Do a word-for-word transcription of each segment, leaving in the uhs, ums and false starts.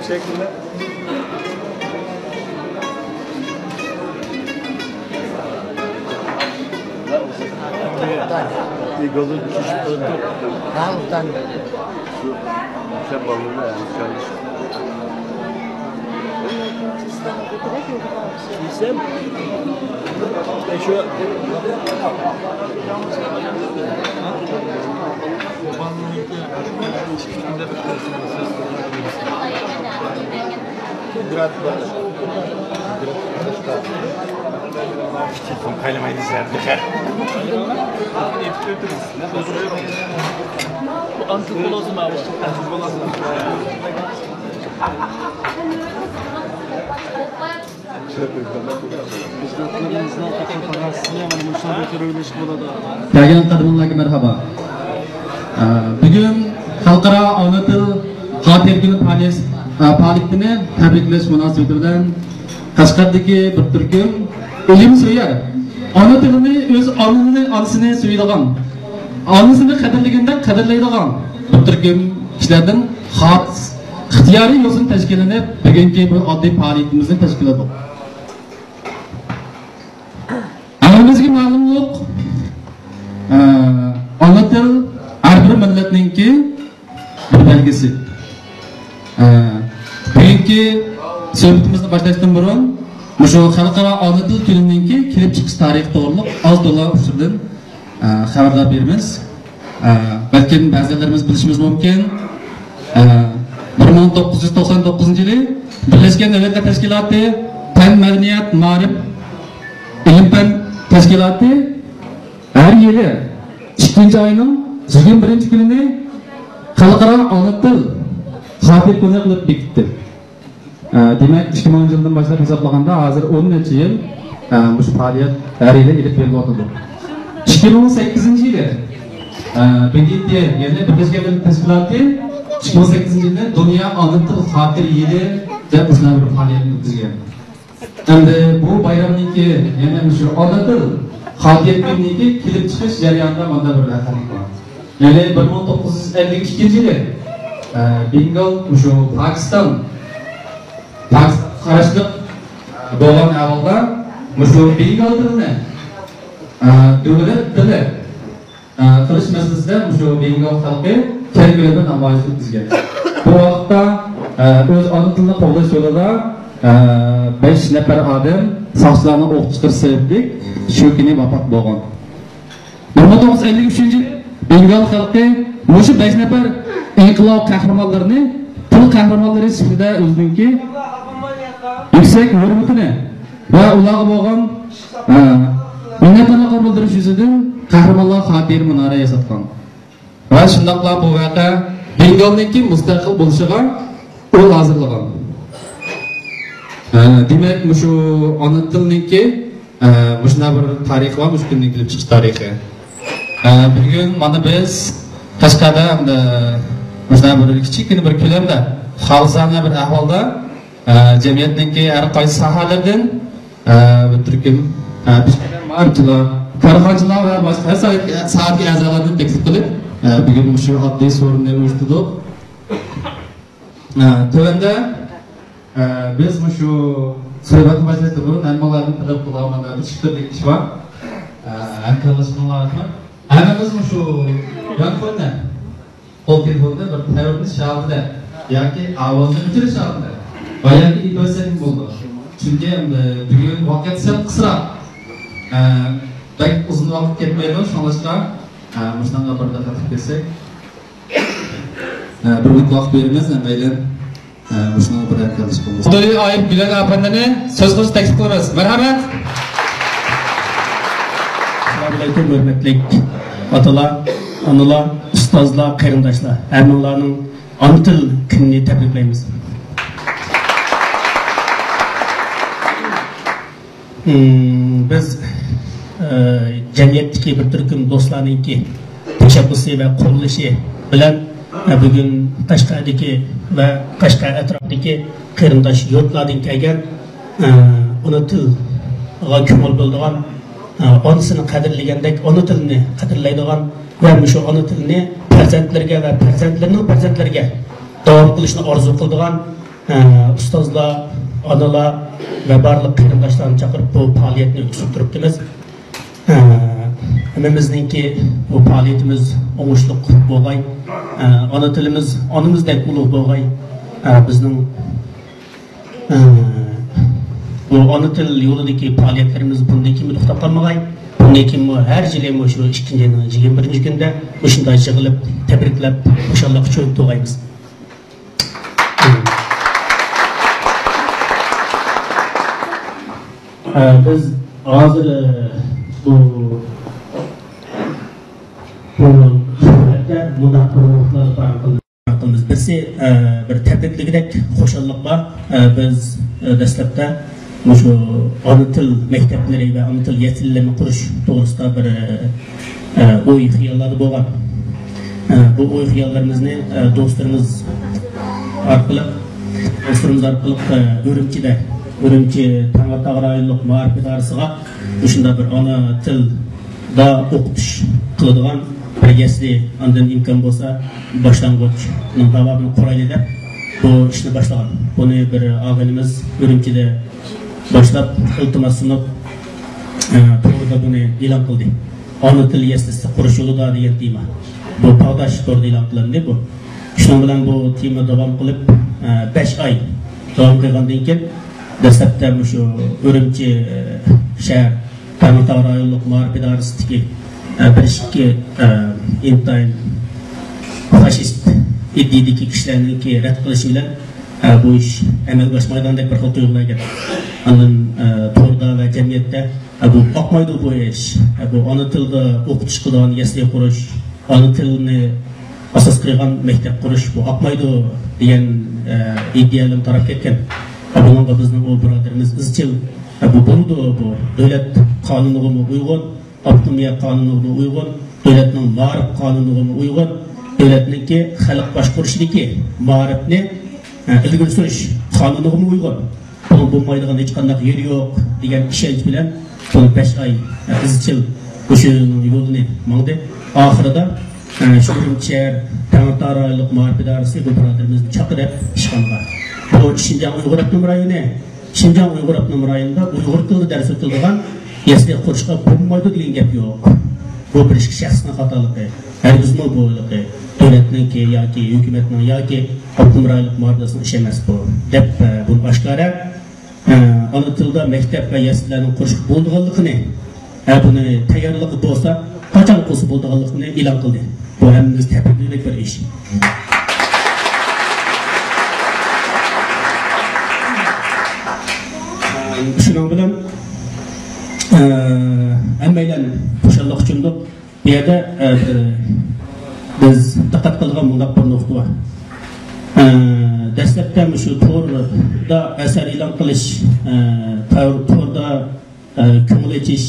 Teşekkürler. Bir gazı düşüş. Ha, utandım. Sen balını yani, sen Bilsem, e, şu Telefon kaynamaydı sen. Bu antik olsun abi. كەلگەن قەدىمىڭلارغا مەرھابا. ئە، بۈگۈن خەلقئارا ئانا تىل خاتىرە كۈنى پائالىيەت-، ئە، پائالىيىتىنى تەبرىكلەش مۇناسىۋىتى بىلەن قەشقەردىكى بىر تۈركۈم ئىلىم سۆيەر، ئانا تىلىنى، ئۆز ئانا-، ئانىسىنى سۆيىدىغان، ئانىسىنى قەدىرلىگەندەك قەدىرلەيدىغان بىر تۈركۈم كىشىلەردىن خاس ئىختىيارىي يوسۇن تەشكىللىنىپ، بۈگۈنكى بۇ ئاددىي پائالىيىتىمىزنى تەشكىللىدۇق. ھەممىمىزگە مەلۇملۇق، ئە، ئانا تىل ھەر بىر مىللەتنىڭكى بىر بەلگىسى. ئە، بۈگۈنكى سۆھبىتىمىزنى باشلاشتىن بۇرۇن، مۇشۇ خەلقئارا ئانا تىل كۈنىنىڭكى كېلىپ چىقىش تارىخى توغرىلىق ئاز تولا ئۇچۇردىن، ئە، خەۋەردار بېرىمىز. ئە، بەلكىم بەزىلىرىمىز بىلىشىمىز مۇمكىن. ئە، بىر مىڭ توققۇز يۈز توقسان توققۇزىنچى يىلى بىرلەشكەن دۆلەتلەر تەشكىلاتى پەن، مەدەنىيەت، مائارىپ، ئىلىم-پەن تەشكىلاتى ھەر يىلى ئىككىنچى ئاينىڭ يىگىرمە بىرىنچى كۈنىنى خەلقئارا ئانا تىل خاتىرە كۈنى قىلىپ بېكىتتى. ئە، دېمەك، ئىككى مىڭىنچى يىلدىن باشلاپ ھېسابلىغاندا، ھازىر ئون نەچچە يىل، ئە، مۇشۇ پائالىيەت ھەر يىلى ئېلىپ بېرىلىۋاتىدۇ. ئىككى مىڭ سەككىزىنچى يىلى، ئە، بى دى تې، يەنى بىرلەشكەن دۆلەتلەر تەشكىلاتى ئىككى مىڭ سەككىزىنچى يىلنى دۇنيا ئانا تىل خاتىرە يىلى دەپ مۇشۇنداق بىر پائالىيەتنى ئۆتكۈزگەن. ئەمدى بۇ بايرامنىڭكى، يەنى مۇشۇ ئانا تىل خاتىرە كۈنىنىڭكى كېلىپ چىقىش جەريانىدا مۇنداق بىر ۋەقەلىك بار. يەنى بىر مىڭ توققۇز يۈز ئەللىك ئىككىنچى يىلى، ئە، بېنگال مۇشۇ پاكىستان، پاكىستانغا قاراشلىق، ئە، بولغان ئەھۋالدا مۇشۇ بېنگال تىلىنى، ئە، دۆلەت تىلى، ئە، قىلىش مەسىلىسىدە مۇشۇ بېنگال خەلقى كەڭ كۆلەمدە نامايىش ئۆتكۈزگەن. بۇ ۋاقىتتا، ئە، ئۆز ئانا تىلىنى قوغداش يولىدا، ئە، بەش نەپەر ئادەم ساقچىلارنىڭ ئوق چىقىرىشى سەۋەبلىك شۇ كۈنى ۋاپات بولغان. بىر مىڭ توققۇز يۈز ئەللىك ئۈچىنچى يىل بېنگال خەلقى مۇشۇ بەش نەپەر ئىنقىلاب قەھرىمانلىرىنى تىل قەھرىمانلىرى سۈپىتىدە ئۆزىنىڭكى يۈكسەك ھۆرمىتىنى ۋە ئۇلارغا بولغان، ئە، مىننەتدارلىقىنى بىلدۈرۈش يۈزىدىن قەھرىمانلارغا خاتىرە مۇنارە ياساتقان. ۋە شۇنداقلا بۇ ۋەقە بېنگالنىڭكى مۇستەقىل بولۇشىغا ئۇل ھازىرلىغان. ئە، دېمەك، مۇشۇ ئانا تىلنىڭكى، ئە، مۇشۇنداق بىر تارىخى بار، مۇشۇ كۈننىڭ كېلىپ چىقىش تارىخى. ئە، بۈگۈن مانا بىز قەشقەردە ھەمدە مۇشۇنداق بىر كىچىككىنە بىر كۆلەمدە خالىسانە بىر ئەھۋالدا، ئە، جەمئىيەتنىڭكى ھەر قايسى ساھەلىرىدىن، ئە، بىر تۈركۈم، ئە، پىشقىدار مائارىپچىلار، كارخانىچىلار ۋە باشقا ھەر ساھەدىكى، ساھەدىكى ئەزالارنى تەكلىپ قىلىپ، ئە، بۈگۈن مۇشۇ ئاددىي سورۇننى ئۇيۇشتۇردۇق. ئە، تۆۋەندە، ئە، بىز مۇشۇ سۆھبەتنى باشلاشتىن بۇرۇن ھەممىڭلاردىن تەلەپ قىلىدىغان مانا بىر ئىككى ئىش بار. ئە، ھەمكارلاشماڭلار. ھەممىمىز مۇشۇ يانفوندا، قول تېلېفوندا بىر تەۋرىنىش ھالىتىدە ياكى ئاۋازنى ئۆچۈرۈش ھالىتىدە ۋە ياكى ئېيتىۋەتسەك بولىدۇ. چۈنكى، ئە، بۈگۈن ۋاقىت سەل قىسراق. ئە، بەك ئۇزۇن ۋاقىت كەتمەيدۇ، شۇڭلاشقا، ئە، مۇشۇنىڭغا بىر دىققەت قىلىپ كەتسەك. ئە، بىر مىنۇت ۋاقىت بېرىمىز، ھەممەيلەن. ئە، مۇشۇنىڭغا بىر ھەمكارلىق قىلىمىز. ئابدۇلى ئايۇپ گۈلەن ئەپەندىنى سۆز قىلىش تەكلىپ قىلىمىز. مەرھەمەت. ئەسسالامۇئەلەيكۇم، ھۆرمەتلىك ئاتىلار، ئانىلار، ئۇستازلار، قېرىنداشلار. ھەممىڭلارنىڭ ئانا تىل كۈنىنى تەبرىكلەيمىز. مم، بىز، ئە، جەمئىيەتتىكى بىر تۈركۈم دوستلارنىڭكى تەشەببۇسى ۋە قوللىشى بىلەن، ئە، بۈگۈن قەشقەردىكى ۋە قەشقەر ئەتراپىدىكى قېرىنداش يۇرتلاردىن كەلگەن، ئە، ئانا تىلغا كۆڭۈل بۆلىدىغان، ئە، ئانىسىنى قەدىرلىگەندەك ئانا تىلىنى قەدىرلەيدىغان ۋە مۇشۇ ئانا تىلىنى پەرزەنتلىرىگە ۋە پەرزەنتلىرىنىڭ پەرزەنتلىرىگە داۋام قىلىشنى ئارزۇ قىلىدىغان ئە، ئۇستازلار، ئانىلار ۋە بارلىق قېرىنداشلارنى چاقىرىپ بۇ پائالىيەتنى ئۆتكۈزۈپ تۇرۇپتىمىز. ئە، ھەممىمىزنىڭكى بۇ پائالىيىتىمىز ئوڭۇشلۇق بولغاي، ئە، ئانا تىلىمىز ئانىمىزدەك ئۇلۇغ بولغاي، ئە، بىزنىڭ، ئە، بۇ ئانا تىل يولىدىكى پائالىيەتلىرىمىز بۇندىن كېيىنمۇ توختاپ قالمىغاي، بۇندىن كېيىنمۇ ھەر يىلى مۇشۇ ئىككىنچى ئاينىڭ يىگىرمە بىرىنچى كۈنىدە مۇشۇنداق يىغىلىپ، تەبرىكلەپ، خۇشاللىققا چۆمۈپ تۇرغايمىز. ئە، بىز ھازىر، ئە، بۇ، بۇ سۆھبەتتە مۇنداق بىر نۇقتىلارنى بايان قىلدۇق. قىلىمىز. بىرسى، ئە، بىر تەبرىكلىگۈدەك خۇشاللىق بار. ئە، بىز، ئە، دەسلەپتە مۇشۇ ئانا تىل مەكتەپلىرى ۋە ئانا تىل يەسلىلىرىنى قۇرۇش توغرىسىدا بىر، ئە، ئە، ئوي خىياللاردا بولغان. ئە، بۇ ئوي خىياللىرىمىزنى، ئە، دوستلىرىمىز ئارقىلىق، دوستلىرىمىز ئارقىلىق، ئە، ئۈرۈمچىدە، ئۈرۈمچى تەڭرىتاغ رايونلۇق مائارىپ ئىدارىسىغا مۇشۇنداق بىر ئانا تىلدا ئوقۇتۇش قىلىدىغان بىر يەسلى، ئاندىن ئىمكان بولسا باشلانغۇچنىڭ داۋامىنى قۇرايلى دەپ بۇ ئىشنى باشلىغان. بۇنى بىر ئاغىنىمىز ئۈرۈمچىدە باشلاپ، ئىلتىماس سۇنۇپ، ئە، توردا بۇنى ئېلان قىلدى. ئانا تىل يەسلىسى قۇرۇش يولىدا دېگەن تېما. بۇ پاغداش توردا ئېلان قىلىندى بۇ. شۇنىڭ بىلەن بۇ تېما داۋام قىلىپ، ئە، بەش ئاي داۋام قىلغاندىن كېيىن، دەسلەپتە مۇشۇ ئۈرۈمچى، ئە، شەھەر تەڭرىتاغ رايونلۇق مائارىپ ئىدارىسىدىكى، ئە، بىر ئىككى، ئە، ئىنتايىن فاشىست ئىدىيىدىكى كىشىلەرنىڭكى رەت قىلىشى بىلەن، ئە، بۇ ئىش ئەمەلگە ئاشمايدىغاندەك بىر خىل تۇيغۇلار كەلدى. ئاندىن، ئە، توردا ۋە جەمئىيەتتە، ئە، بۇ ئاقمايدۇ بۇ ئىش. ئە، بۇ ئانا تىلدا ئوقۇتۇش قىلىدىغان يەسلى قۇرۇش، ئانا تىلنى ئاساس قىلغان مەكتەپ قۇرۇش بۇ ئاقمايدۇ دېگەن، ئە، ئىدىيەلەرمۇ تاراپ كەتكەن. ئە، بۇنىڭغا بىزنىڭ ئۇ بۇرادىرىمىز ئىزچىل، ئە، بۇ بولىدۇ، بۇ دۆلەت قانۇنىغىمۇ ئۇيغۇن، ئاپتونومىيە قانۇنىغىمۇ ئۇيغۇن، دۆلەتنىڭ مائارىپ قانۇنىغىمۇ ئۇيغۇن، دۆلەتنىڭكى خەلق باشقۇرۇشىدىكى مائارىپنى، ئە، ئىلگىرى سۈرۈش قانۇنىغىمۇ ئۇيغۇن. بۇنىڭ بولمايدىغان ھېچقانداق يېرى يوق دېگەن ئىشەنچ بىلەن بۇ بەش ئاي ئىزچىل مۇشۇنىڭ يولىنى ماڭدى. ئاخىرىدا، ئە، شۇ ئۈرۈمچى شەھەر تەڭرىتاغ رايونلۇق مائارىپ ئىدارىسى بۇ بۇرادىرىمىزنى چاقىرىپ ئىشخانىغا، بۇ شىنجاڭ ئۇيغۇر ئاپتونوم رايونى، شىنجاڭ ئۇيغۇر ئاپتونوم رايونىدا ئۇيغۇر تىلىدا دەرس ئۆتۈلىدىغان يەسلى قۇرۇشقا بولمايدۇ دېگەن گەپ يوق. بۇ بىر ئىككى شەخسنىڭ خاتالىقى. ھەرگىزمۇ بۇ ھېلىقى دۆلەتنىڭكى ياكى ھۆكۈمەتنىڭ ياكى ئاپتونوم رايونلۇق مائارىپ ئىدارىسىنىڭ ئىشى ئەمەس بۇ، دەپ، ئە، بۇنى ئاشكارا، ئە، ئانا تىلدا مەكتەپ ۋە يەسلىلەرنىڭ قۇرۇشقا بولىدىغانلىقىنى، ئە، بۇنى تەييارلىقى بولسا، قاچان قىلسا بولىدىغانلىقىنى ئېلان قىلدى. بۇ ھەممىمىز تەبرىكلىگۈدەك بىر ئىش. شۇنىڭ بىلەن، ئە، ھەممەيلەن خۇشاللىققا چۆمدۇق. بۇ يەردە، ئە، بىز دىققەت قىلىدىغان مۇنداق بىر نۇقتا بار. ئە، دەسلەپتە مۇشۇ توردا ئەسەر ئېلان قىلىش، ئە، تور-، توردا، ئە، كۆڭۈل ئېچىش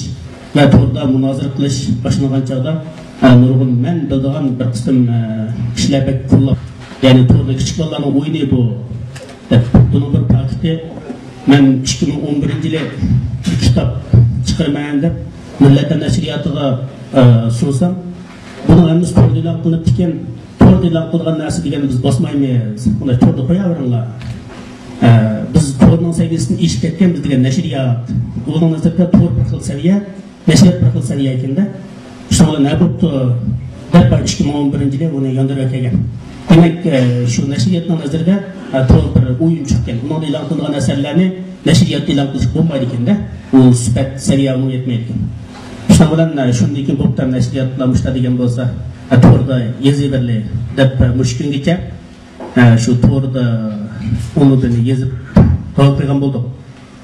ۋە توردا مۇنازىرە قىلىش باشلانغان چاغدا، ئە، نۇرغۇن مەن بىلىدىغان بىر قىسىم، ئە، كىشىلەر بەك قوللاپ، يەنى توردا كىچىك بالىلارنىڭ ئويۇنى بۇ دەپ، بۇنىڭ بىر پاكىتى، مەن ئىككى مىڭ ئون بىرىنچى يىلى بىر كىتاب چىقىرىمەن دەپ مىللەت نەشرىياتىغا، ئە، سۇنسام، بۇنىڭ ھەممىسى توردا ئېلان قىلىنىپتىكەن، تور تور ئېلان قىلىدىغان نەرسە دېگەننى بىز باسمايمىز. ئۇنى توردا قوياۋېرىڭلار. ئە، بىز تورنىڭ سەۋىيەسىدىن ئېشىپ كەتكەنمىز دېگەن نەشرىيات. ئۇنىڭ نەزىرىدە تور بىر خىل سەۋىيە، نەشرىيات بىر خىل سەۋىيە ئىكەن-دە. شۇنىڭ بىلەن نە بوپتۇ دەپ، ئىككى مىڭ ئون بىرىنچى يىلى ئۇنى ياندۇرۇۋەتكەن. دېمەك، ئە، شۇ نەشرىياتنىڭ نەزىرىدە، ئە، تور بىر ئويۇنچۇق ئىكەن. ئۇنىڭدا ئېلان قىلىنغان ئەسەرلەرنى نەشرىياتتا ئېلان قىلىش بولمايدىكەن-دە. ئۇ سۈپەت سەۋىيە ئۇنىڭ يەتمەيدىكەن. شۇنىڭ بىلەن، ئە، شۇندىن كېيىن بوپتۇ، نەشرىياتلار مۇشۇنداق دېگەن بولسا، ئە، توردا يېزىۋېرىلى دەپ، ئە، مۇشۇ كۈنگىچە، ئە، شۇ توردا ئۇنى بىلەن يېزىپ قويۇپ قويغان بولدۇق.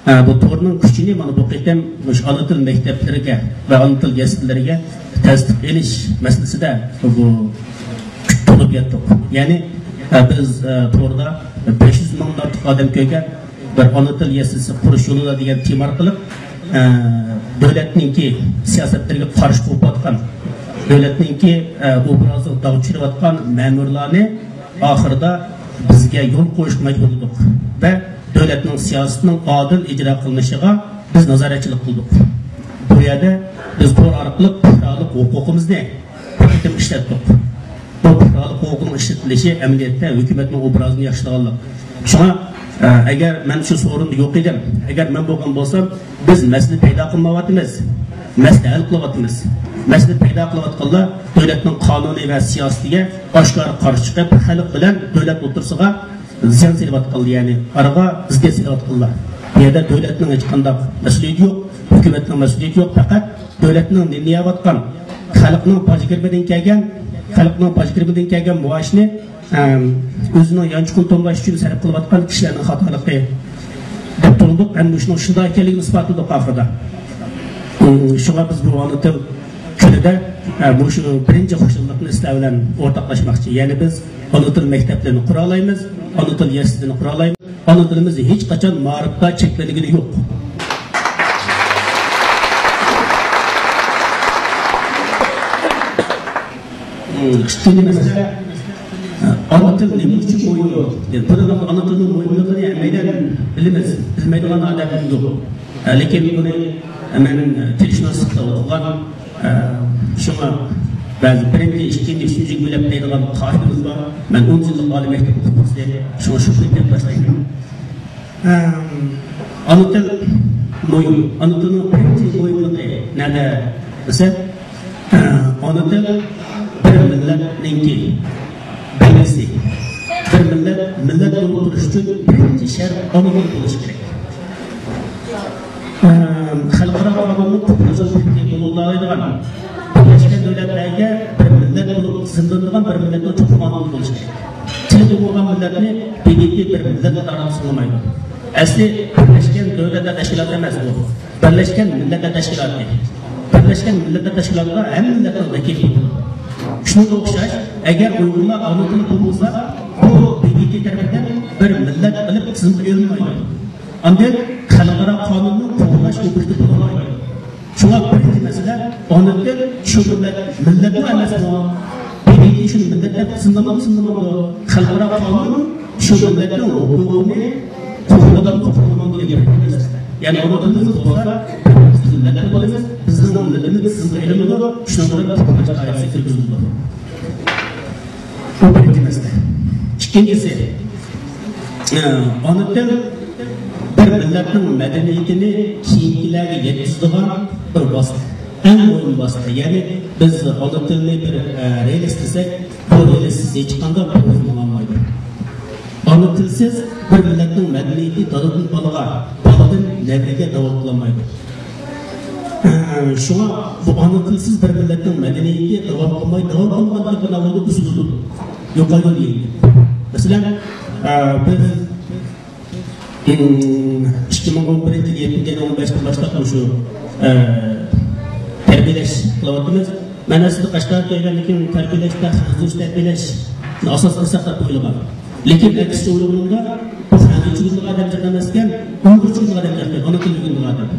ئە، بۇ تورنىڭ كۈچىنى مانا بۇ قېتىم مۇشۇ ئانا تىل مەكتەپلىرىگە ۋە ئانا تىل يەسلىلىرىگە تەستىق ئېلىش مەسىلىسىدە بۇ كۈچ تولۇپ يەتتۇق. يەنى، ئە، بىز، ئە، توردا بەش يۈز مىڭدىن ئارتۇق ئادەم كۆرگەن بىر ئانا تىل يەسلىسى قۇرۇش يولىدا دېگەن تېما ئارقىلىق، ئە، دۆلەتنىڭكى سىياسەتلىرىگە قارشى تۇرۇۋاتقان، دۆلەتنىڭكى، ئە، ئوبرازىغا داغ چۈشۈرۈۋاتقان مەمۇرلارنى ئاخىرىدا بىزگە يول قويۇشقا مەجبۇرلىدۇق ۋە دۆلەتنىڭ سىياسىتىنىڭ ئادىل ئىجرا قىلىنىشىغا بىز نازارەتچىلىك قىلدۇق. بۇ يەردە بىز تور ئارقىلىق پۇقرالىق ھوقۇقىمىزنى بىر قېتىم ئىشلەتتۇق. بۇ پۇقرالىق ھوقۇقىنىڭ ئىشلىتىلىشى ئەمەلىيەتتە ھۆكۈمەتنىڭ ئوبرازىنى ياخشىلىغانلىق. شۇڭا، ئە، ئەگەر مەن شۇ سورۇندا يوق ئىدىم، ئەگەر مەن بولغان بولسام، بىز مەسىلە پەيدا قىلمايۋاتىمىز، مەسىلە ھەل قىلىۋاتىمىز. مەسىلە پەيدا قىلىۋاتقانلار دۆلەتنىڭ قانۇنى ۋە سىياسىتىگە ئاشكارا قارشى چىقىپ، خەلق بىلەن دۆلەت ئوتتۇرىسىغا زىيان سېلىۋاتقانلار، يەنى ئارىغا زىددىيەت سېلىۋاتقانلار. بۇ يەردە دۆلەتنىڭ ھېچقانداق مەسئۇلىيىتى يوق، ھۆكۈمەتنىڭ مەسئۇلىيىتى يوق، پەقەت دۆلەتنىڭ نېمە يەۋاتقان، خەلقنىڭ باج كىرىمىدىن كەلگەن، خەلقنىڭ باج كىرىمىدىن كەلگەن مائاشنى، ئەم، ئۆزىنىڭ يانچۇقىنى توملاش ئۈچۈن سەرپ قىلىۋاتقان كىشىلەرنىڭ خاتالىقى دەپ تۇردۇق. ھەم شۇنىڭ شۇنداق ئىكەنلىكىنى ئىسپاتلىدۇق ئاخىرىدا. ئىم، شۇڭا بىز بۇ ئانا تىل كۈنىدە، ئە، مۇشۇ بىرىنچى خۇشاللىقنى سىلەر بىلەن ئورتاقلاشماقچى. يەنى بىز ئانا تىل مەكتەپلىرىنى قۇرالايمىز، ئانا تىل يەسلىسىنى قۇرالايمىز. ئانا تىلىمىز ھېچقاچان مائارىپتا چەكلەنگىنى يوق. ئىككىنچى مەسىلە، ئانا تىل نېمە ئۈچۈن مۇھىم؟ بۇنىڭ ئانا تىلنىڭ مۇھىملىقىنى ھەممەيلەن بىلىمىز، بىلمەيدىغان ئادەم يوق. لېكىن بۇنى مەن تىلشۇناسلىقتا ئوقۇغان، شۇڭا بەزى بىرىنچى، ئىككىنچى، ئۈچىنچى بۆلەك دەيدىغان قائىدىمىز بار. مەن ئون يىللىق ئالىي مەكتەپ ئوقۇتقۇچىسى، شۇڭا شۇ بىلەن باشلايمەن. ئەم، ئانا تىل مۇھىم. ئانا تىلنىڭ بىرىنچى مۇھىملىقى نەدە دېسە، ئانا تىل بىر مىللەتنىڭكى بەلگىسى. بىر مىللەت مىللەت بولۇپ تۇرۇش ئۈچۈن بىرىنچى شەرت ئانا تىل بولۇشى كېرەك. ئەم، خەلقئارا قانۇننىڭ توققۇزىنچى بېتى بولۇپ بىرلەشكەن دۆلەتلەرگە بىر مىللەت بولۇپ تىزىملىنىدىغان بىر مىللەتنىڭ چوقۇم ئانا تىلى بولۇشى كېرەك. تىلى بولمىغان مىللەتنى بىگىتى بىر مىللەت قاتارىغا سىڭدۈرمەيدۇ. ئەسلى بىرلەشكەن دۆلەتلەر تەشكىلاتى ئەمەس بۇ. بىرلەشكەن مىللەتلەر تەشكىلاتى. بىرلەشكەن مىللەتلەر تەشكىلاتىدا ھەممە مىللەتنىڭ ۋەكىلى بولىدۇ. شۇنىڭغا ئوخشاش، ئەگەر ئۇيغۇرلار ئانا تىلى بولمىسا، بۇ بىگىتى تەرىپىدىن بىر مىللەت قىلىپ تىزىمغا ئېلىنمايدۇ. ئاندىن خەلقئارا قانۇننى قوغداش ئوبيېكتى بولالمايدۇ. شۇڭا بىرىنچى مەسىلە، ئانا تىل شۇ مىللەت، مىللەتمۇ ئەمەسمۇ؟ بىگىتى شۇ مىللەت دەپ تىزىملانمامدۇ، تىزىملانمامدۇ؟ خەلقئارا قانۇن شۇ مىللەتنىڭ ھوقۇقىنى قوغدىدىمۇ، قوغدىمامدۇ دېگەن بىر مەسىلە. يەنى ئانا تىلىمىز بولسا، بىز مىللەت بولىمىز، بىزنىڭ مىللىتىمىز تىزىمغا ئېلىنىدۇ، شۇنىڭ بىلەن قوغداش قائىدىسى كىرگۈزۈلىدۇ. بۇ بىرىنچى مەسىلە. ئىككىنچىسى، ئانا تىل بىر مىللەتنىڭ مەدەنىيىتىنى كېيىنكىلەرگە يەتكۈزىدىغان بىر ۋاسىتە. ئەڭ مۇھىم ۋاسىتە. يەنى بىز ئانا تىلنى بىر، ئە، رېلىس دېسەك، بۇ رېلىسسىز ھېچقانداق پويىز ماڭالمايدۇ. ئانا تىلسىز بىر مىللەتنىڭ مەدەنىيىتى دادىدىن بالىغا، بالىدىن نەۋرىگە داۋام قىلالمايدۇ. شۇڭا بۇ ئانا تىلسىز بىر مىللەتنىڭ مەدەنىيىتى داۋام قىلماي، داۋام قىلمىغاندىكىن ئاۋۋالدا ئۈزۈلىدۇ، يوقايدۇ دېگەن گەپ. مەسىلەن، ئە، بىز، ئىم، ئىككى مىڭ ئون بىرىنچى يىل يەتتىنچى ئاينىڭ ئون بەشىدىن باشلاپ مۇشۇ، ئە، تەربىيەلەش قىلىۋاتىمىز. مەن ئەسلىدە قەشقەرگە كەلگەندىن كېيىن تەربىيەلەشتە خەنزۇچە تەربىيەلەشنى ئاساس قىلساق دەپ ئويلىغان. لېكىن ئەكسىچە ئويلىغىنىمدا بۇ خەنزۇچە ئۆگىنىدىغان ئادەم جىق ئەمەسكەن، ئۇيغۇرچە ئۆگىنىدىغان ئادەم جىق، ئانا تىل ئۆگىنىدىغان ئادەم.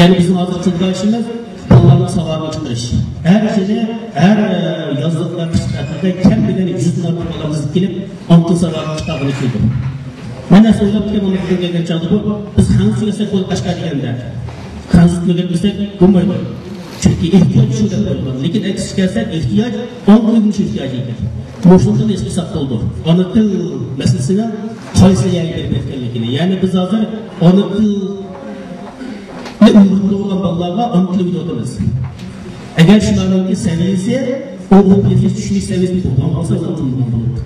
يەنى بىزنىڭ ھازىر قىلىدىغان ئىشىمىز بالىلارنىڭ ساۋادىنى چىقىرىش. ھەر يىلى، ھەر، ئە، يازلىق ۋە قىشلىق تەتىلدە كەم دېگەندە يۈزدىن ئارتۇق بالىمىز كېلىپ، ئانا تىل ساۋادىنى چىقارغىلى كېلىدۇ. مەن ئەسلى ئويلاپ كەتكەن ئۇنىڭدىن كەلگەن چاغدا بۇ، بىز خەنزۇچە ئۆگەتسەك بولدى قەشقەر دېگەندە. خەنزۇچە ئۆگەتمىسەك بولمايدۇ. چۈنكى ئېھتىياج شۇ دەپ قويغان. لېكىن ئەكسىگە كەلسەك، ئېھتىياج ئاڭ ئۆگىنىش ئېھتىياجى ئىكەن. مۇشۇنى ھېس قىلساق بولىدۇ. ئانا تىل مەسىلىسىنىڭ قايسى يەرگە كېلىپ يەتكەنلىكىنى. يەنى بىز ھازىر ئانا تىلنى ئۆگىنىپ تۇرغان بالىلارغا ئانا تىل ئۆگىتىۋاتىمىز. ئەگەر شۇلارنىڭكى سەۋىيەسى، ئوقۇپ يېزىش، چۈشىنىش سەۋىيەسى بولغان بولسا، ئۇلار تونۇلغان بولىدۇ.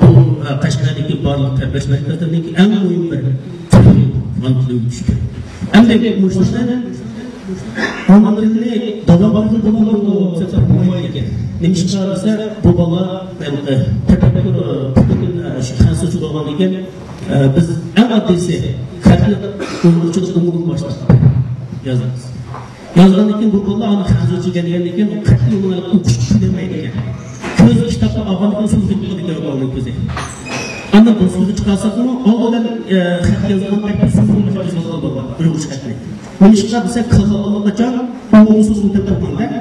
بۇ، ئە، قەشقەردىكى بارلىق تەربىيەلەش مەركەزلىرىنىڭكى ئەڭ مۇھىم بىر ئانا تىل ئۆگىتىش. ئەمدى مۇشۇنى ئانا تىلنى داۋام قىلغىلى بولمايدىكەن. نېمىشقا دېسە، بۇ بالا، ئە، تەپەككۇر، پۈتۈن، ئە، شۇ خەنزۇچە بولغاندىكىن، ئە، بىز ئەڭ ئاددىيسى خەتنى ئۇيغۇرچىدا ئوڭدىن باشلاپ يازىمىز. يازغاندىن كېيىن بۇ بالىلار ئانا خەنزۇچە ئىكەن دېگەندىن كېيىن قەتئىي ئۇنى ئوقۇشقا ئىشلەنمەيدىكەن. كۆز كىتابقا ئالغاندىن كېيىن سۇنۇپ كېتىدىكەن ئۇنىڭ كۆزى. ئاندىن بۇ سۆزنى چىقارساقمۇ ئالدى بىلەن، ئە، خەت يازغان بەك سۇنۇپ يازغان بالىلار ئۇيغۇرچە خەتنى. نېمىشقا دېسە، كاللا ئاللىقاچان ئۇ سۆزنى دەپ قويغان.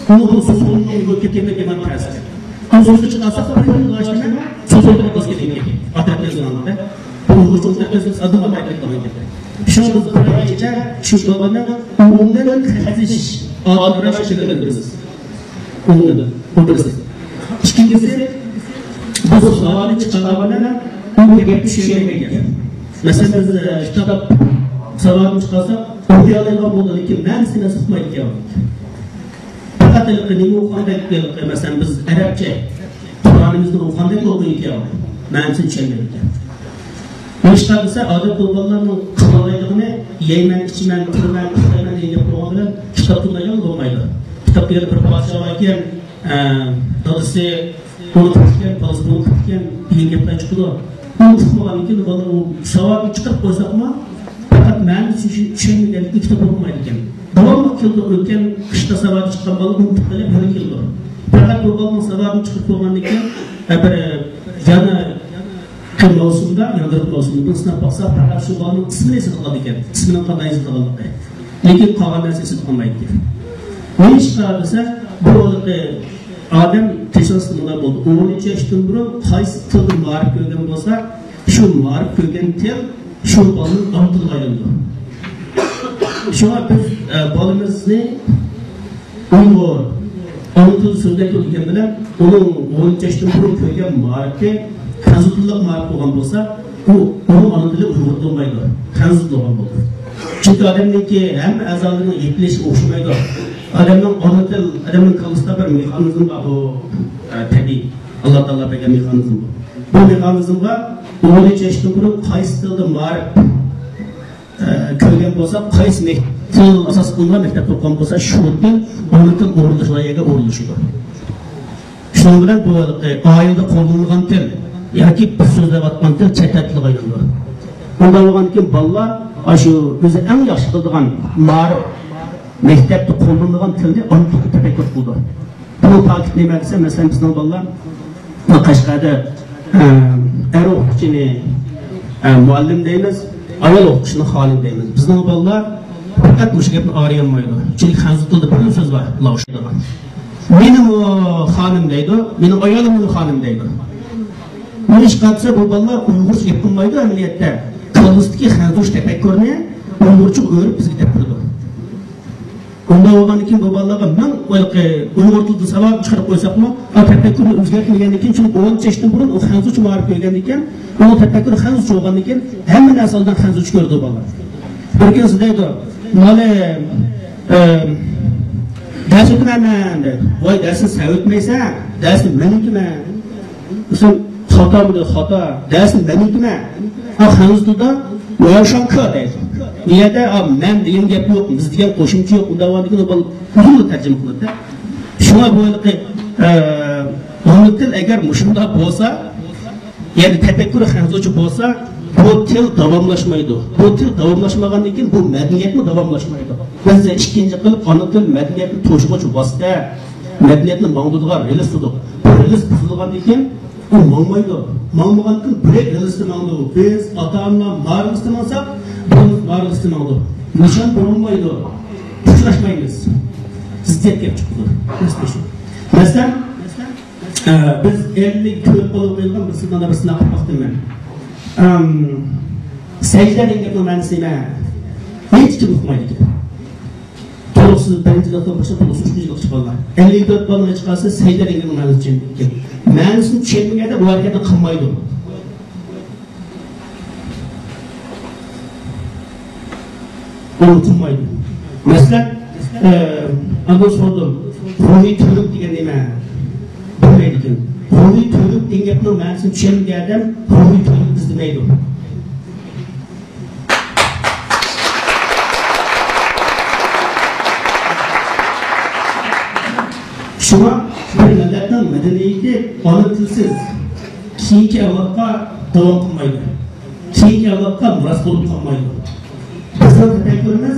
ئۇنىڭ بۇ سۆزنى يولغا كەتكەندەك يامان تەسىر. ئۇ سۆزنى چىقارساق، بىر يىل ئىشلىمەي، سۆزنى دەپ كېتىدىكەن. ئادەتتە يازغاندا. بۇ ئۇيغۇرچە ئوقۇتقۇچىلىرىمىز ئادەم ئاپايتىدىغان گەپ. شۇڭا بىز بىر ئايچە شۇ بالىنىڭ ئوڭدىن خەتلىشىش ئادەت قاراشى شەكىللەندۈرىمىز. ئوڭدىن. بۇ بىرسى. ئىككىنچىسى، بۇ سوئالنى چىقارغان بىلەن ئۇ گەپكە چۈشەنمەيدىكەن. مەسىلەن، بىز، ئە، كىتاب ساۋاتىنى چىقارساق، ئوقۇيالايدىغان بولىدۇ، لېكىن مەنىسىنى ھېس قىلمايدىكەن. پەقەت ھېلىقى نېمە ئوقۇغاندەك، ھېلىقى، مەسىلەن، بىز ئەرەبچە قۇرئانىمىزنى ئوقۇغاندەك ئوقۇيدىكەن، مەنىسىنى چۈشەنمەيدىكەن. نېمىشقا دېسە، ئادەتتە بالىلارنىڭ قىلالايدىغىنى يەيمەن، ئىچىمەن، كۈلىمەن، ئۇخلايمەن دېگەن گەپ بولغان بىلەن كىتاب تىللايدىغان بولمايدۇ. كىتاب دېگەن بىر پادىشاھ بار ئىكەن، ئە، دادىسى ئۇنى قىپتىكەن، بالىسى بۇنى قىپتىكەن دېگەن گەپلەر چىقىدۇ. ئۇنى ئۇقمىغاندىن كېيىن بالىلار ئۇ ساۋاتنى چىقىرىپ قويساقمۇ، پەقەت مەنىسىنى چۈشەنمىگەندىن كېيىن كىتاب ئوقۇمايدىكەن. داۋاملىق كېلىدۇ، ئۆتكەن قىشتا ساۋاتى چىققان بالا ئۇنتۇپ قېلىپ يەنە كېلىدۇ. پەقەت بۇ بالىنىڭ ساۋاتىنى چىقىرىپ بولغاندىن كېيىن، ئە، بىر، يەنە قىش مەۋسۇمدا، ياندۇرۇق مەۋسۇمىدا بىر سىناپ باقسا، پەقەت شۇ بالىنىڭ ئىسمىنى ئېسىدە قالىدىكەن. ئىسمىنىڭ قانداق يېزىلغانلىقى. لېكىن قالغان نەرسە ئېسىدە قالمايدىكەن. نېمىشقا دېسە، بۇ ھېلىقى ئادەم تېخنىكىسى مۇنداق بولدى. ئون ئۈچ ياشتىن بۇرۇن قايسى تىلدا مائارىپ كۆرگەن بولسا، شۇ مائارىپ كۆرگەن تىل شۇ بالىنىڭ ئانا تىلىغا ئايلىنىدۇ. شۇڭا بىز، ئە، بالىمىزنى ئۇيغۇر، ئانا تىلى سۆزلەيدۇ دېگەن بىلەن، ئۇنىڭ ئون ئۈچ ياشتىن بۇرۇن كۆرگەن مائارىپى خەنزۇ تىللىق مائارىپ بولغان بولسا، ئۇ، ئۇنىڭ ئانا تىلى ئۇيغۇر تىلى بولمايدۇ، خەنزۇ تىلى بولغان بولىدۇ. چۈنكى ئادەمنىڭكى ھەممە ئەزالىرىنىڭ يېتىلىشى ئوخشىمايدۇ. ئادەمنىڭ ئانا تىل، ئادەمنىڭ كاللىسىدا بىر مېخانىزم بار، بۇ، ئە، تەبىئىي، ئاللا تائالا بەرگەن مېخانىزم بۇ. بۇ مېخانىزمغا ئون ئۈچ ياشتىن بۇرۇن قايسى تىلدا مائارىپ ئە، كۆرگەن بولسا، قايسى مەك-، تىل ئاساس قىلىنغان مەكتەپتە ئوقۇغان بولسا، شۇ تىل ئانا تىل ئورۇنلىشىدىغان يەرگە ئورۇنلىشىدۇ. شۇنىڭ بىلەن بۇ، ئە، ئائىلىدە قوللىنىلغان تىل ياكى بىز سۆزلەۋاتقان تىل چەت ئەل تىلىغا ئايلىنىدۇ. ئۇنداق بولغاندىن كېيىن بالىلار ئاشۇ ئۆزى ئەڭ ياخشى قىلىدىغان مائارىپ، مەكتەپتە قوللىنىدىغان تىلنى ئانا تىلدا تەپەككۇر قىلىدۇ. بۇ پاكىت نېمە دېسە، مەسىلەن، بىزنىڭ بالىلار قەشقەردە، ئە، ئەر ئوقۇتقۇچىنى، ئە، مۇئەللىم دەيمىز، ئايال ئوقۇتقۇچىنى خانىم دەيمىز. بىزنىڭ بالىلار پەقەت مۇشۇ گەپنى ئايرىيالمايدۇ. چۈنكى خەنزۇ تىلدا بىرلا سۆز بار، لاۋشىدىغان. مېنىمۇ خانىم دەيدۇ، مېنىڭ ئايالىممۇ خانىم دەيدۇ. نېمىشقا دېسە، بۇ بالىلار ئۇيغۇرچە گەپ قىلمايدۇ ئەمەلىيەتتە. كاللىسىدىكى خەنزۇچە تەپەككۇرنى ئۇيغۇرچىغا ئۆرۈپ بىزگە دەپ بېرىدۇ. ئۇنداق بولغاندىن كېيىن بۇ بالىلارغا مىڭ ھېلىقى ئۇيغۇر تىلىدا ساۋات چىقىرىپ قويساقمۇ، ئا، تەپەككۇرنى ئۆزگەرتمىگەندىن كېيىن، چۈنكى ئون ئۈچ ياشتىن بۇرۇن ئۇ خەنزۇچە مائارىپ كۆرگەندىن كېيىن، ئۇنىڭ تەپەككۇرى خەنزۇچە بولغاندىن كېيىن، ھەممە نەرسە ئالدىن خەنزۇچە كۆرىدۇ بالىلار. بىر كۈنسى دەيدۇ، مالى، ئە، دەرس ئۆتىمەن مەن دەيدۇ. ۋاي، دەرسنى سەن ئۆتمەيسەن، دەرسنى مەن ئۆتىمەن. مىسال، خاتا بولدى، خاتا. دەرسنى مەن ئۆتىمەن. ھا، خەنزۇ تىلدا ۋايشاڭكې دەيدۇ. بۇ يەردە، ھا، مەن دېگەن گەپ يوق، بىز دېگەن قوشۇمچە يوق، ئۇنداق بولغاندىكىن ئۇ بال-، ئۇزۇنلا تەرجىمە قىلىنىدۇ. شۇڭا بۇ ھېلىقى، ئە، ئانا تىل ئەگەر مۇشۇنداق بولسا، يەنى تەپەككۇرى خەنزۇچە بولسا، بۇ تىل داۋاملاشمايدۇ. بۇ تىل داۋاملاشمىغاندىن كېيىن بۇ مەدەنىيەتمۇ داۋاملاشمايدۇ. بىز ئىككىنچى قىلىپ ئانا تىل مەدەنىيەتنى توشۇغۇچى ۋاسىتە، مەدەنىيەتنى ماڭدۇرىدىغان رېلىس تۇتۇق. بۇ رېلىس بۇزۇلغاندىن كېيىن ئۇ ماڭمايدۇ. ماڭمىغاندىن كېيىن بۆلەك رېلىستا ماڭىدۇ. بىز ئاتا-ئانىلار مائارىپ رېلىسىدا ماڭساق، بۇ مائارىپ رېلىسىدا ماڭىدۇ. نىشان بۇرۇلمايدۇ. ئۇچراشمايمىز. زىددىيەت كېلىپ چىقىدۇ. مەسىلە شۇ. مەسىلەن، ئە، بىز ئەللىك كۆپ بولۇپ قېلىدىغان بىر سىناقنى، بىر سىناق قىلىپ باقتىم مەن. ئەم، سەجدە دېگەن گەپنىڭ مەنىسى نېمە؟ ھېچكىم ئۇقمايدىكەن. تولۇق سىز بىرىنچى لىقتىن باشلاپ توقسان ئۈچىنچى لىققا چىققانلار. ئەللىك تۆت بالىغا چىقارسا، سەيدەر دېگەن مەنىسى چۈشەندى. مەنىسىنى چۈشەنمىگەندە ئۇ ھەرىكەتنى قىلمايدۇ. ئۇنى قىلمايدۇ. مەسىلەن، ئە، ئاندىن سورىدىم، روھىي تۈرلۈك دېگەن نېمە؟ بىلمەيدىكەن. روھىي تۈرلۈك دېگەن گەپنىڭ مەنىسىنى چۈشەنمىگەن ئادەم روھىي تۈرلۈك ئىزدىمەيدۇ. شۇڭا بىر مىللەتنىڭ مەدەنىيىتى ئانا تىلسىز كېيىنكى ئەۋلادقا داۋام قىلمايدۇ. كېيىنكى ئەۋلادقا مىراس بولۇپ قالمايدۇ. بىزنىڭ تەپەككۇرىمىز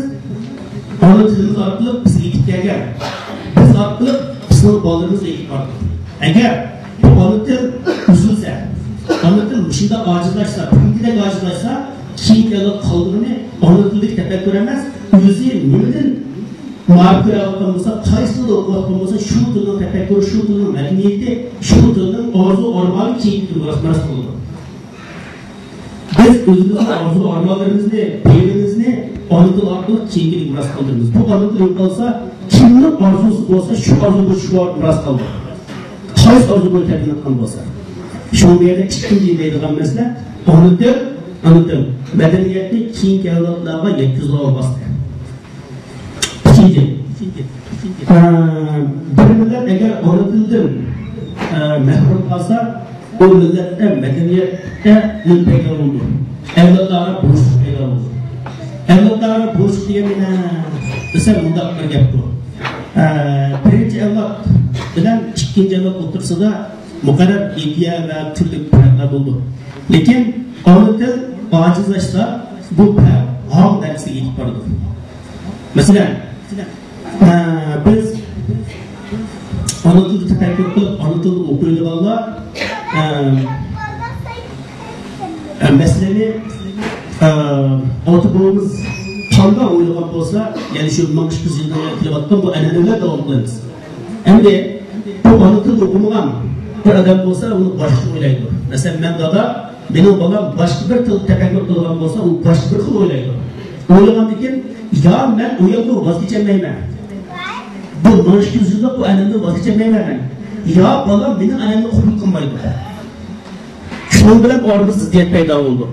ئانا تىلىمىز ئارقىلىق بىزگە يېتىپ كەلگەن، بىز ئارقىلىق بىزنىڭ بالىلىرىمىزغا يېتىپ بارىدۇ. ئەگەر بۇ ئانا تىل ئۈزۈلسە، ئانا تىل مۇشۇنداق ئاجىزلاشسا، بۈگۈنكىدەك ئاجىزلاشسا، كېيىنكى ئەۋلاد قالدۇرغىنى ئانا تىلدىكى تەپەككۇر ئەمەس، ئۆزى نېمىدىن مائارىپ كۆرۈۋاتقان بولسا، قايسى تىلدا ئوقۇۋاتقان بولسا، شۇ تىلنىڭ تەپەككۇرى، شۇ تىلنىڭ مەدەنىيىتى، شۇ تىلنىڭ ئارزۇ ئارمانى كېيىنكى مىراس، مىراس قالىدۇ. بىز ئۆزىمىزنىڭ ئارزۇ ئارمانلىرىمىزنى، پېئىلىمىزنى ئانا تىل ئارقىلىق كېيىنكىگە مىراس قالدۇرىمىز. بۇ ئانا تىل يوقالسا، كىمنىڭ ئارزۇسى بولسا، شۇ ئارزۇ بويىچە شۇ مىراس قالىدۇ. قايسى ئارزۇ بويىچە تەربىيەلەنگەن بولسا. شۇڭا بۇ يەردە ئىككىنچى دەيدىغان مەسىلە، ئانا تىل، ئانا تىل مەدەنىيەتنى كېيىنكى ئەۋلادلارغا يەتكۈزىدىغان ۋاسىتە. ئىككىنچى، ئە، بىر مىللەت ئەگەر ئانا تىلدىن، ئە، مەھرۇم قالسا، ئۇ مىللەتتە مەدەنىيەتتە نېمە پەيدا بولىدۇ؟ ئەۋلادلارغا بوشلۇق پەيدا بولىدۇ. ئەۋلادلارغا بوشلۇق دېگەن نېمە دېسە، مۇنداق بىر گەپ بۇ. ئە، بىرىنچى ئەۋلاد بىلەن ئىككىنچى ئەۋلاد ئوتتۇرىسىدا مۇقەررەر ئىدىيە ۋە تۈرلۈك پەرقلەر بولىدۇ. لېكىن ئانا تىل ئاجىزلاشسا، بۇ پەرق ھاڭ دەرىجىسىگە يېتىپ بارىدۇ. مەسىلەن، ئە، بىز ئانا تىلدا تەپەككۇر قىلىپ، ئانا تىلدا ئوقۇيدىغانلار، ئە، ئە، مەسىلىنى، ئە، ئاتا بوۋىمىز قانداق ئويلىغان بولسا، يەنى شۇ مىڭ ئىككى يۈز يىلدىن بېرى كېلىۋاتقان بۇ ئەنئەنىلەر داۋام قىلىمىز. ئەمدى بۇ ئانا تىلدا ئوقۇمىغان بىر ئادەم بولسا، ئۇنى باشقىچە ئويلايدۇ. مەسىلەن، مەن دادا، مېنىڭ بالام باشقا بىر تىلدا تەپەككۇر قىلىدىغان بولسا، ئۇ باشقا بىر خىل ئويلايدۇ. ئويلىغاندىن كېيىن، يا مەن ئۇ يەردىن ۋاز كېچەلمەيمەن. بۇ مىڭ ئىككى يۈز يىللىق بۇ ئەنئەنىدىن ۋاز كېچەلمەيمەن مەن. يا بالام مېنىڭ ئەنئەنىمنى قوبۇل قىلمايدۇ. شۇنىڭ بىلەن ئارىمىزدا زىددىيەت پەيدا بولىدۇ.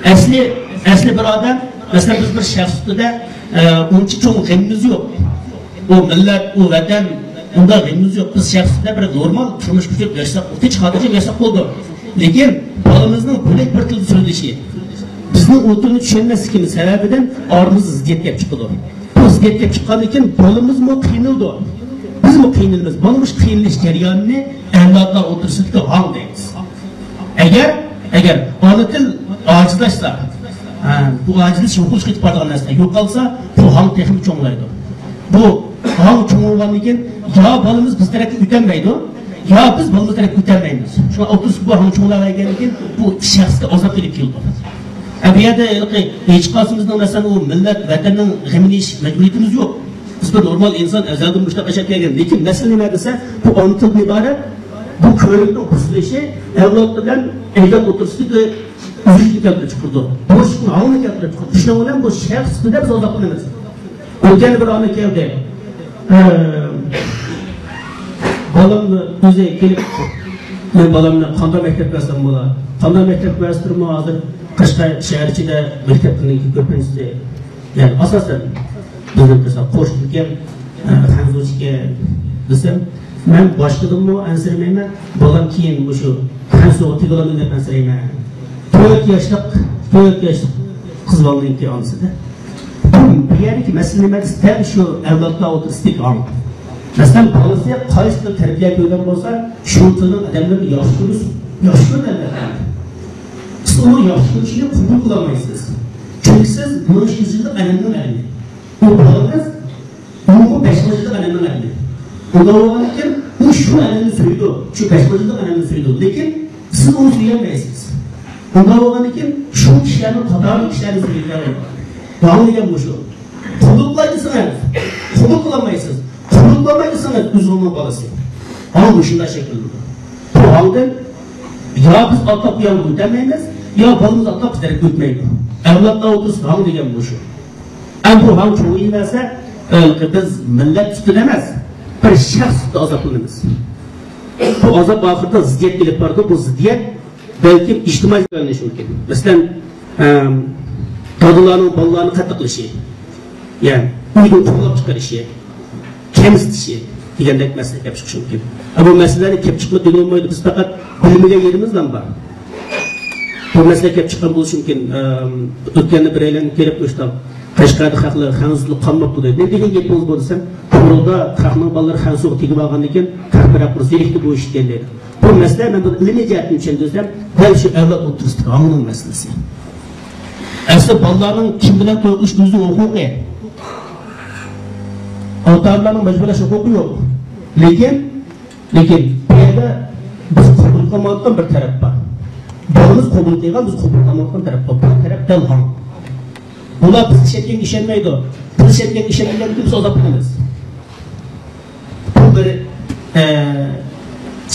ئەسلى، ئەسلى بىر ئادەم، مەسىلەن، بىز بىر شەخس سۈپىتىدە، ئە، ئۇنچە چوڭ غېمىمىز يوق. ئۇ مىللەت، ئۇ ۋەتەن، ئۇنداق غېمىمىز يوق. بىز شەخس سۈپىتىدە بىر نورمال تۇرمۇش كۆچۈرۈپ ياشىساق، تىنچ خاتىرجەم ياشىساق بولىدۇ. لېكىن بالىمىزنىڭ بۆلەك بىر تىلدا سۆزلىشى، بىزنىڭ ئۇ تىلنى چۈشەنمەسلىكىمىز سەۋەبىدىن ئارىمىزدا زىددىيەت كېلىپ چىقىدۇ. بۇ زىددىيەت كېلىپ چىققاندىن كېيىن بالىمىزمۇ قىينىلىدۇ. بىزمۇ قىينىلىمىز. مانا مۇشۇ قىينىلىش جەريانىنى ئەۋلادلار ئوتتۇرىسىدىكى ھاڭ دەيمىز. ئەگەر، ئەگەر ئانا تىل ئاجىزلاشسا، ھە، بۇ ئاجىزلىشىش يوقىلىشقا كېتىپ بارىدىغان نەرسە. يوقالسا، بۇ ھاڭ تېخىمۇ چوڭلايدۇ. بۇ ھاڭ چوڭ بولغاندىن كېيىن يا بالىمىز بىز تەرەپكە ئۆتەلمەيدۇ، يا بىز بالىمىز تەرەپكە ئۆتەلمەيمىز. شۇڭا ئوتتۇرىسىدا بۇ ھاڭ چوڭلايۋەرگەندىن كېيىن بۇ شەخسكە ئازاب كېلىپ كېلىدۇ. ھە، بۇ يەردە ھېلىقى ھېچقايسىمىزنىڭ، مەسىلەن، ئۇ مىللەت، ۋەتەننىڭ غېمىنى يېيىش مەجبۇرىيىتىمىز يوق. بىز بىر نورمال ئىنسان، ئەزەلدىن مۇشۇنداق ياشاپ كەلگەن. لېكىن مەسىلە نېمە دېسە، بۇ ئانا تىلدىن ئىبارەت بۇ كۆۋرۈكنىڭ بۇزۇلۇشى ئەۋلاد بىلەن ئەجداد ئوتتۇرىسىدىكى ئۈزۈلۈشنى كەلتۈرۈپ چىقىرىدۇ. بۇرۇشلۇق ھالنى كەلتۈرۈپ چىقىرىدۇ. شۇنىڭ بىلەن بۇ شەخس سۈپىتىدە بىز ئازابلىنىمىز. ئۆتكەندە بىر ئانا كەلدى. ئە، بالامنى ئۆزى كېلىپ، مەن بالامنى قانداق مەكتەپكە بەرسەم بولا؟ قانداق مەكتەپكە بەرسىمۇ ھازىر قەشقەر شەھەر ئىچىدە مەكتەپنىڭ كۆپىنچىسى، يەنى ئاساسەن بىزنىڭ مەسىلەن قوشنىكەن، ئە، خەنزۇچىكەن دېسەم، مەن باشقىدىنمۇ ئەنسىرىمەيمەن، بالام كېيىن مۇشۇ خەنزۇغا تېگىۋالىدۇ دەپ ئەنسىرەيمەن. تۆت ياشلىق، تۆت ياشلىق قىز بالىنىڭكى ئانىسىدە. بۇ يەردىكى مەسىلە نېمە دېسە، دەل شۇ ئەۋلادلار ئوتتۇرىسىدىكى ھاڭ. مەسىلەن، بالىسى قايسى تىلدا تەربىيە كۆرگەن بولسا، شۇ تىلنىڭ ئادەملىرىنى ياخشى كۆرىدۇ، ياخشى كۆرىدۇ ئەلۋەتتە. سىز ئۇنىڭ ياخشى كۆرۈشىنى قوبۇل قىلالمايسىز. چۈنكى سىز مىڭ ئىككى يۈز يىللىق ئەنئەنىنىڭ ئەلىمى. ئۇ بالىڭىز ئۇمۇ بەش مىڭ يىللىق ئەنئەنىنىڭ ئەلىمى. ئۇنداق بولغاندىكىن ئۇ شۇ ئەنئەنىنى سۆيىدۇ، شۇ بەش مىڭ يىللىق ئەنئەنىنى سۆيىدۇ. لېكىن سىز ئۇنى سۆيەلمەيسىز. ئۇنداق بولغاندىكىن شۇ كىشىلەرنىڭ قاتارىدىكى كىشىلەرنى سۆيىدۇ. ھاڭ دېگەن مۇشۇ. قوبۇل قىلاي دېسىڭىز، قوبۇل قىلالمايسىز. قوبۇل قىلالمايدىسىڭىز، ئۆزىڭىزنىڭ بالىسى. ھاڭ مۇشۇنداق شەكىللىنىدۇ. بۇ ھاڭدىن يا بىز ئاتلاپ بۇ يانغا ئۆتەلمەيمىز، يا بالىمىز ئاتلاپ بىز تەرەپكە ئۆتمەيدۇ. ئەۋلادلار ئوتتۇرىسىدا ھاڭ دېگەن مۇشۇ. ئەمدى بۇ ھاڭ چوڭىيىۋەرسە، ھېلىقى بىز مىللەت سۈپىتىدە ئەمەس، بىر شەخس سۈپىتىدە ئازابلىنىمىز. بۇ ئازاب ئاخىرىدا زىددىيەتكە ئېلىپ بارىدۇ. بۇ زىددىيەت بەلكىم ئىجتىمائىي بولۇشى مۇمكىن. مەسىلەن، ئەم، دادىلارنىڭ بالىلارنى قاتتىق قىلىشى، يا ئۆيدىن قوغلاپ چىقىرىشى، كەمسىتىشى دېگەندەك مەسىلە كېلىپ چىقىشى مۇمكىن. ئە، بۇ مەسىلىلەرنى كېلىپ چىقمىدى دېيىلمايدۇ. بىز پەقەت بىلمىگەن يېرىمىز نېمە بار؟ بۇ مەسىلە كېلىپ چىققان بولۇشى مۇمكىن. ئەم، ئۆتكەندە بىرەيلەن كېلىپ مۇشۇنداق، قەشقەردە خەقلەر خەنزۇلۇق قالماپتۇ دەيدۇ. نېمە دېگەن گېپىڭىز بۇ دېسەم، قورۇدا خەقنىڭ بالىلىرى خەنزۇغا تېگىپ ئالغاندىن كېيىن خەق بىرەر قۇر زېرىكتى بۇ ئىشتىن دەيدۇ. بۇ مەسىلە، مەن بۇنى ئىلمىي جەھەتتىن چۈشەندۈرسەم، دەل شۇ ئەۋلاد ئوتتۇرىسىدىكى ھاڭنىڭ مەسىلىسى. ئەسلى بالىلارنىڭ كىم بىلەن توي قىلىش ئۆزىنىڭ ھوقۇقى. ئاتا-ئانىلارنىڭ مەجبۇرلاش ھوقۇقى يوق. لېكىن، لېكىن بۇ يەردە بىز قوبۇل قىلمايۋاتقان بىر تەرەپ بار. بالىمىز قوبۇل قىلغان، بىز قوبۇل قىلمايۋاتقان تەرەپ بار. بۇ تەرەپ دەل ھاڭ. بۇلار بىز ئىشەنگەنگە ئىشەنمەيدۇ. بىز ئىشەنگەنگە ئىشەنمىگەندىن كېيىن بىز ئازابلىنىمىز. بۇ بىر، ئە،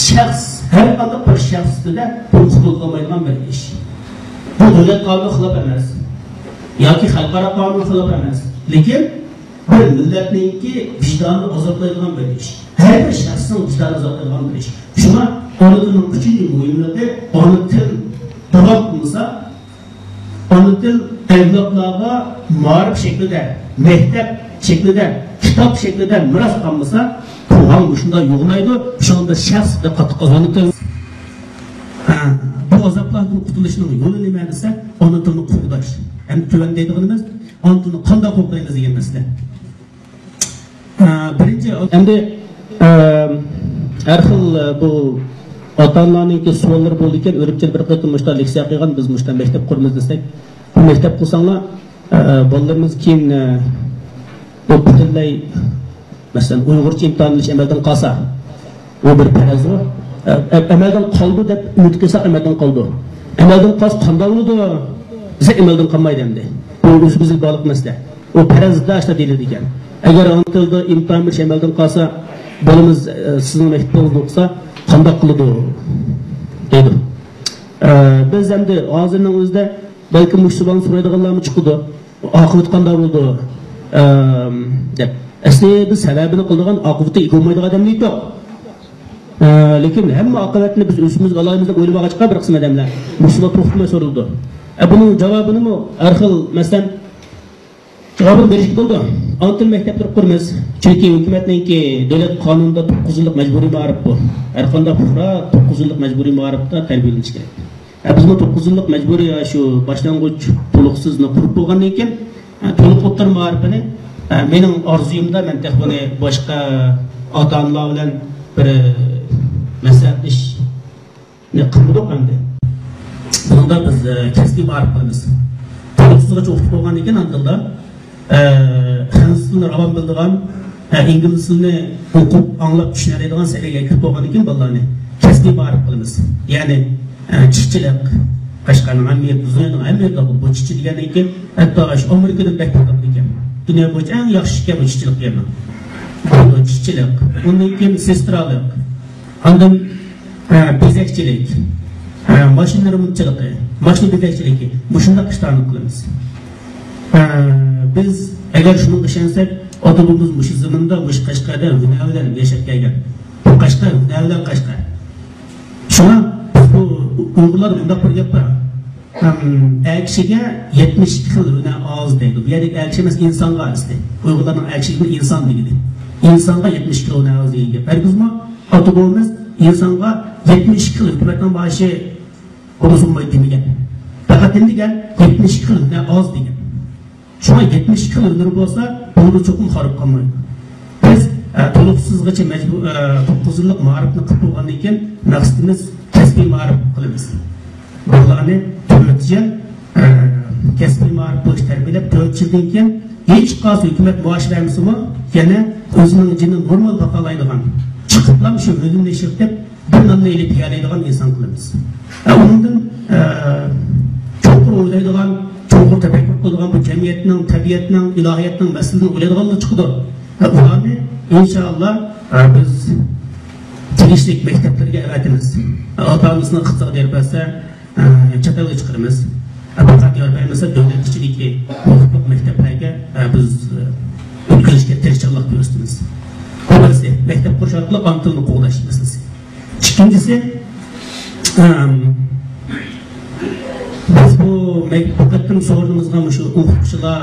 شەخس، ھەر قانداق بىر شەخس ئۈستىدە بۇ قوبۇل قىلمايدىغان بىر ئىش. بۇ دۆلەت قانۇنىغا خىلاپ ئەمەس ياكى خەلقئارا قانۇنغا خىلاپ ئەمەس، لېكىن بىر مىللەتنىڭكى ۋىجدانىنى ئازابلايدىغان بىر ئىش. ھەر بىر شەخسنىڭ ۋىجدانىنى ئازابلايدىغان بىر ئىش. شۇڭا ئانا تىلنىڭ ئۈچىنچى مۇھىملىقى، ئانا تىل داۋام قىلمىسا، ئانا تىل ئەۋلادلارغا مائارىپ شەكلىدە، مەكتەپ شەكلىدە، كىتاب شەكلىدە مىراس قالمىسا، بۇ ھاڭ مۇشۇنداق يوغىنايدۇ. شۇڭا بىز شەخس سۈپىتىدە قاتتىق ئازابلىنىمىز. ھە، بۇ ئازابلاردىن قۇتۇلۇشنىڭ يولى نېمە دېسە، ئانا تىلنى قوغداش. ئەمدى تۆۋەندە دەيدىغىنىمىز، ئانا تىلنى قانداق قوغدايمىز دېگەن مەسىلە. ئە، بىرىنچى، ئەمدى، ئە، ھەر خىل، ئە، بۇ ئاتا-ئانىلارنىڭكى سوئاللىرى بولىدىكەن. ئۈرۈمچىدە بىر قېتىم مۇشۇنداق لېكسىيە قىلغان، بىز مۇشۇنداق مەكتەپ قۇرىمىز دېسەك، بۇ مەكتەپ قۇرساڭلار، ئە، بالىلىرىمىز كېيىن، ئە، بۇ پۈتۈنلەي، مەسىلەن، ئۇيغۇرچە ئىمتىھان ئېلىش ئەمەلدىن قالسا، ئۇ بىر پەرەزغۇ. ئە، ئە، ئەمەلدىن قالىدۇ دەپ ئۈمىد قىلساق، ئەمەلدىن قالىدۇ. ئەمەلدىن قالسا قانداق بولىدۇ دېسە، ئەمەلدىن قالمايدۇ ئەمدى. بۇ ئۆزىمىزگە باغلىق مەسىلە. ئۇ پەرەزدە ئاشۇنداق دېيىلىدىكەن. ئەگەر ئانا تىلدا ئىمتىھان بېرىش ئەمەلدىن قالسا، بالىمىز، ئە، سىزنىڭ مەكتىپىڭىزدە ئوقۇسا، قانداق قىلىدۇ؟ دەيدۇ. ئە، بىز ئەمدى ھازىرنىڭ ئۆزىدە بەلكىم مۇشۇ سوئالنى سورايدىغانلارمۇ چىقىدۇ. ئاقىۋىتى قانداق بولىدۇ؟ ئەم، دەپ. ئەسلى بىز سەۋەبىنى قىلىدىغان، ئاقىۋىتىگە ئىگە بولمايدىغان ئادەملەر يوق. ئە، لېكىن ھەممە ئاقىۋەتنى بىز ئۆزىمىزگە ئالايمىز دەپ ئويلىۋالغاچقا، بىر قىسىم ئادەملەر مۇشۇلار توختىماي سورىلىدۇ. ئە، بۇنىڭ جاۋابىنىمۇ ھەر خىل، مەسىلەن، جاۋابىنى بېرىشكە بولىدۇ. ئانا تىل مەكتەپلىرى قۇرىمىز. چۈنكى ھۆكۈمەتنىڭكى دۆلەت قانۇنىدا توققۇز يىللىق مەجبۇرىي مائارىپ بۇ. ھەر قانداق پۇقرا توققۇز يىللىق مەجبۇرىي مائارىپتا تەربىيەلىنىشى كېرەك. ئە، بىزمۇ توققۇز يىللىق مەجبۇرىي، ئە، شۇ باشلانغۇچ تولۇقسىزنى قۇرۇپ بولغاندىن كېيىن، ئە، تولۇق ئوتتۇرا مائارىپىنى، ئە، مېنىڭ ئارزۇيۇمدا مەن تېخى بۇنى باشقا ئاتا-ئانىلار بىلەن بىر، ئە، مەسلىھەتلىشىشنى قىلمىدۇق ئەمدى. بۇنىڭدا بىز، ئە، كەسپىي مائارىپ قىلىمىز. تولۇقسىزغىچە ئوقۇتۇپ بولغاندىن كېيىن ئاندىن ئە، خەنزۇ تىلىنى راۋان بىلىدىغان، ئە، ئىنگلىز تىلىنى ئوقۇپ، ئاڭلاپ، چۈشىنەلەيدىغان سەۋىيەگە كىرىپ بولغاندىن كېيىن بالىلارنى كەسپىي مائارىپ قىلىمىز. يەنى، ئە، چىشچىلىق، قەشقەرنىڭ ھەممە يېرى، دۇنيانىڭ ھەممە يېرىدە بار بۇ چىشچى دېگەندىن كېيىن، ھەتتا شۇ ئامېرىكىدىن بەك تارقىدىكەن. دۇنيا بويىچە ئەڭ ياخشى ئىكەن بۇ چىشچىلىق يەرنىڭ. بۇ چىشچىلىق، ئۇندىن كېيىن سېسترالىق، ئاندىن، ھە، بېزەكچىلىك، ھە، ماشىنا رېمونتچىلىقى، ماشىنا بېزەكچىلىكى، مۇشۇنداق ئىشلارنى قىلىمىز. ھە، بىز ئەگەر شۇنىڭغا ئىشەنسەك، ئاتا-بوۋىمىز مۇشۇ زېمىندا، مۇشۇ قەشقەردە ھۈنەر بىلەن ياشاپ كەلگەن. بۇ قەشقەر، ھۈنەر بىلەن قەشقەر. شۇڭا بىز بۇ ئۇيغۇرلاردا مۇنداق بىر گەپ بار. ئەم، ئەر كىشىگە يەتمىش ئىككى خىل ھۈنەر ئاز دەيدۇ. بۇ يەردىكى ئەر كىشى ئەمەس، ئىنسانغا ئەسلى. ئۇيغۇرلارنىڭ ئەر كىشىگە ئىنسان دېگىنى. ئىنسانغا يەتمىش ئىككى خىل ھۈنەر ئاز دېگەن گەپ. ھەرگىزمۇ ئاتا-بوۋىمىز ئىنسانغا يەتمىش ئىككى خىل ھۆكۈمەتنىڭ مائاشى بولسۇن دېمىگەن. پەقەت نېمە دېگەن؟ يەتمىش ئىككى خىل ھۈنەر ئاز دېگەن. شۇڭا يەتمىش ئىككى خىل ھۈنىرى بولسا، بۇنىڭدا چوقۇم خاراب قالمايدۇ. بىز، ئە، تولۇقسىزغىچە مەجبۇر، ئە، توققۇز يىللىق مائارىپنى قىلىپ بولغاندىن كېيىن، مەقسىتىمىز كەسپىي مائارىپ قىلىمىز. بالىلارنى تۆت يىل، ئە، كەسپىي مائارىپ بويىچە تەربىيەلەپ، تۆت يىلدىن كېيىن ھېچ قايسى ھۆكۈمەت مائاش بەرمىسىمۇ، يەنە ئۆزىنىڭ جېنىنى نورمال باقالايدىغان، چىقىپلام شۇ ئۆزىنى ئىشلىتىپ، بىر ناننى ئېلىپ يېيەلەيدىغان ئىنسان قىلىمىز. ئە، ئۇنىڭدىن، ئە، چوڭقۇر ئويلايدىغان، چوڭقۇر تەپەككۇر قىلىدىغان، بۇ جەمئىيەتنىڭ، تەبىئەتنىڭ، ئىلاھىيەتنىڭ مەسىلىسىدىن ئويلايدىغانلار چىقىدۇ. ئە، ئۇلارنى ئىنشائاللا، ئە، بىز تېگىشلىك مەكتەپلەرگە ئەۋەتىمىز. ئە، ئاتا-ئانىسىنىڭ ئىقتىسادى يار بەرسە، ئە، چەت ئەلگە چىقىرىمىز. ئە، پەقەت يار بەرمىسە، دۆلەت ئىچىدىكى مۇۋاپىق مەكتەپلەرگە، ئە، بىز، ئە، ئۆتكۈزۈشكە تىرىشىمىز. چىڭلىق كۆرسىتىمىز. بۇ بىرسى، مەكتەپ قۇرۇش ئارقىلىق ئانا تىلنى قوغداش مەسىلىسى. ئىككىنچىسى، ئەم، بىز بۇ مەك-، بۇ قېتىم سورۇنىمىزغا مۇشۇ ئوقۇتقۇچىلار،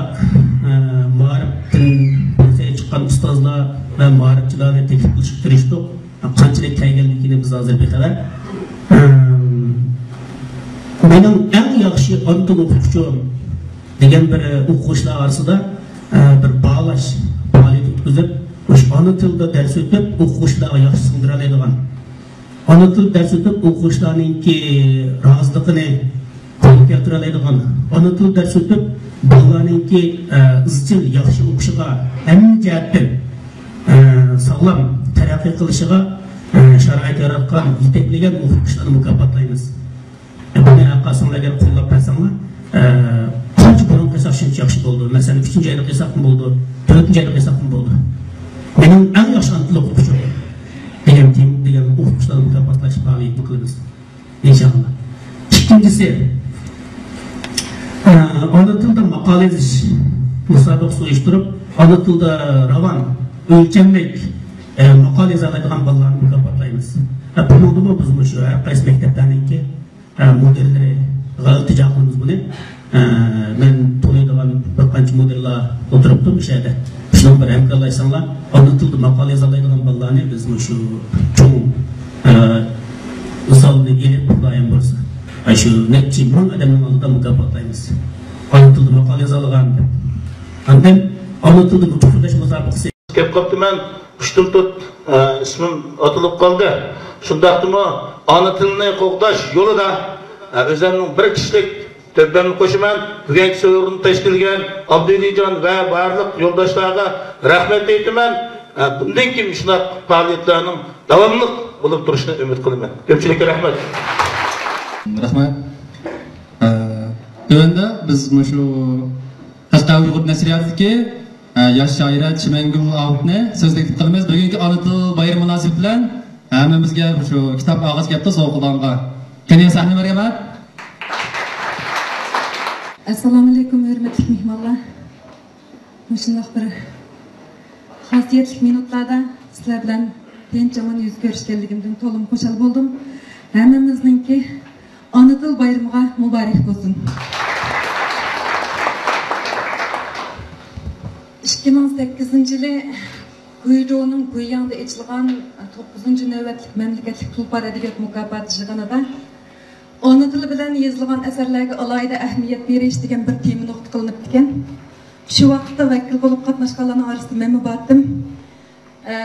ئە، مائارىپتىن بىر سەي چىققان ئۇستازلار ۋە مائارىپچىلارنى تەكلىپ قىلىشقا تىرىشتۇق. قانچىلىك كەلگەنلىكىنى بىز ھازىر بىخەۋەر. ئەم، مېنىڭ ئەڭ ياخشى ئانا تىل ئوقۇتقۇچۇم دېگەن بىر ئوقۇغۇچىلار ئارىسىدا، ئە، بىر باھالاش پائالىيىتى ئۆتكۈزۈپ، مۇشۇ ئانا تىلدا دەرس ئۆتۈپ، ئوقۇغۇچىلارغا ياخشى سىڭدۈرەلەيدىغان، ئانا تىلدا دەرس ئۆتۈپ، ئوقۇغۇچىلارنىڭكى رازىلىقىنى قولغا كەلتۈرەلەيدىغان، ئانا تىلدا دەرس ئۆتۈپ، بالىلارنىڭكى، ئە، ئىزچىل ياخشى ئوقۇشىغا، ھەممە جەھەتتىن، ئە، ساغلام تەرەققىي قىلىشىغا، ئە، شارائىت ياراتقان، يېتەكلىگەن ئوقۇتقۇچىلارنى مۇكاپاتلايمىز. بۇنى ھەققاسىڭلار ئەگەر قوللاپ بەرسەڭلار، ئە، قانچە بۇرۇن قىلساق شۇنچە ياخشى بولىدۇ. مەسىلەن، ئۈچىنچى ئايدا قىلساقمۇ بولىدۇ، تۆتىنچى ئايدا قىلساقمۇ بولىدۇ. مېنىڭ ئەڭ ياخشى ئانا تىل ئوقۇتقۇچۇم دېگەن تېما، دېگەن ئوقۇتقۇچىلارنى مۇكاپاتلاش پائالىيىتىنى قىلىمىز، ئىنشائاللا. ئىككىنچىسى، ئە، ئانا تىلدا ماقالە يېزىش مۇسابىقىسى ئۇيۇشتۇرۇپ، ئانا تىلدا راۋان، ئۆلچەملىك، ئە، ماقالە يازالايدىغان بالىلارنى مۇكاپاتلايمىز. ئە، بۇنىڭدىمۇ بىز مۇشۇ ھەر قايسى مەكتەپلەرنىڭكى ئە، مۇدىرلىرىغا ئىلتىجا قىلىمىز بۇنى. ئە، مەن تونۇيدىغان بىر قانچە مۇدىرلار ئولتۇرۇپتۇ مۇشۇ يەردە. شۇنىڭ بىر ھەمكارلاشساڭلار، ئانا تىلدا ماقالە يازالايدىغان بالىلارنى بىز مۇشۇ چوڭ، ئە، زالنى ئېلىپ، خۇدايىم بۇيرۇسا، ئە، شۇ نەچچە مىڭ ئادەمنىڭ ئالدىدا مۇكاپاتلايمىز. ئانا تىلدا ماقالە يازالىغان، ئاندىن ئانا تىلدا نۇتۇق سۆزلەش مۇسابىقىسى. كەپ قاپتىمەن، ئۇشتۇمتۇت، ئە، ئىسمىم ئاتىلىپ قالدى. شۇنداقتىمۇ ئانا تىلنى قوغداش يولىدا، ئە، ئۆزۈمنىڭ بىر كىشىلىك تۆھپەمنى قوشىمەن. بۈگۈنكى سورۇننى تەشكىللىگەن ئابدۇلىجان ۋە بارلىق يولداشلارغا رەھمەت ئېيتىمەن. ئە، بۇندىن كېيىن مۇشۇنداق پائالىيەتلەرنىڭ داۋاملىق بولۇپ تۇرۇشىنى ئۈمىد قىلىمەن. كۆپچىلىككە رەھمەت. رەھمەت. ئە، تۆۋەندە بىز مۇشۇ قەشقەر ئۇيغۇر نەشرىياتىدىكى، ئە، ياش شائىرە چىمەنگۈل ئاۋۇتنى سۆز تەكلىپ قىلىمىز. بۈگۈنكى ئانا تىل بايرىمى مۇناسىۋىتى بىلەن ھەممىمىزگە شۇ كىتاب كاغىز كەپتۇ سوۋغا قىلىدىغانغا. قېنى، سەھنە بەرگەن. ئەسسالامۇئەلەيكۇم، ھۆرمەتلىك مېھمانلار. مۇشۇنداق بىر خاسىيەتلىك مىنۇتلاردا سىلەر بىلەن تىنچ ئامان يۈز كۆرۈشكەنلىكىمدىن تولىمۇ خۇشال بولدۇم. ھەممىمىزنىڭكى ئانا تىل بايرىمىغا مۇبارەك بولسۇن. ئىككى مىڭ سەككىزىنچى يىلى گۇيجۇنىڭ گۇيياڭدا ئېچىلغان توققۇزىنچى نۆۋەتلىك مەملىكەتلىك تۇلپار ئەدەبىيات مۇكاپاتى يىغىنىدا ئانا تىلى بىلەن يېزىلغان ئەسەرلەرگە ئالاھىدە ئەھمىيەت بېرىش دېگەن بىر تېما نۇقتا قىلىنىپتىكەن. شۇ ۋاقىتتا ۋەكىل بولۇپ قاتناشقانلارنىڭ ئارىسىدا مەنمۇ بارتىم. ئە،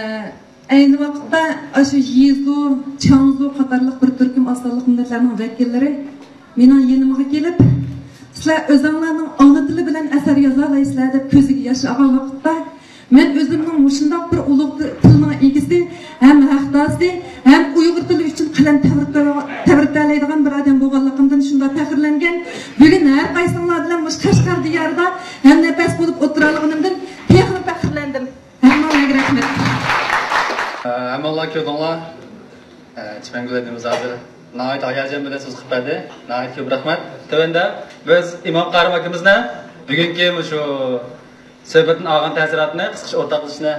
ئەينى ۋاقىتتا ئاشۇ يىزۇ، چياڭزۇ قاتارلىق بىر تۈركۈم ئاز سانلىق مىللەتلەرنىڭ ۋەكىللىرى مېنىڭ يېنىمغا كېلىپ، سىلەر ئۆزۈڭلارنىڭ ئانا تىلى بىلەن ئەسەر يازالايسىلەر دەپ كۆزىگە ياش ئالغان ۋاقىتتا، مەن ئۆزۈمنىڭ مۇشۇنداق بىر ئۇلۇغ تىلنىڭ ئىگىسى ھەم ھەقداسى ھەم ئۇيغۇر تىلى ئۈچۈن قەلەم تەۋرىتەلەيدىغان بىر ئادەم بولغانلىقىمدىن شۇنداق پەخىرلەنگەن. بۈگۈن ھەر قايسىڭلار بىلەن مۇشۇ قەشقەر دىيارىدا ھەمنەپەس بولۇپ ئولتۇرالىغىنىمدىن تېخىمۇ پەخىرلەندىم. ھەممىڭلارغا رەھمەت. ھەممىڭلار كۆردۈڭلار. چىمەنگۈل ھەدىمىز ھازىر ناھايىتى ھاياجان بىلەن سۆز قىلىپ بەردى. ناھايىتى كۆپ رەھمەت. تۆۋەندە بىز ئىمام قارىم ئاكىمىزنى بۈگۈنكى مۇشۇ سۆھبەتتىن ئالغان تەسىراتىنى قىسقىچە ئورتاقلىشىشنى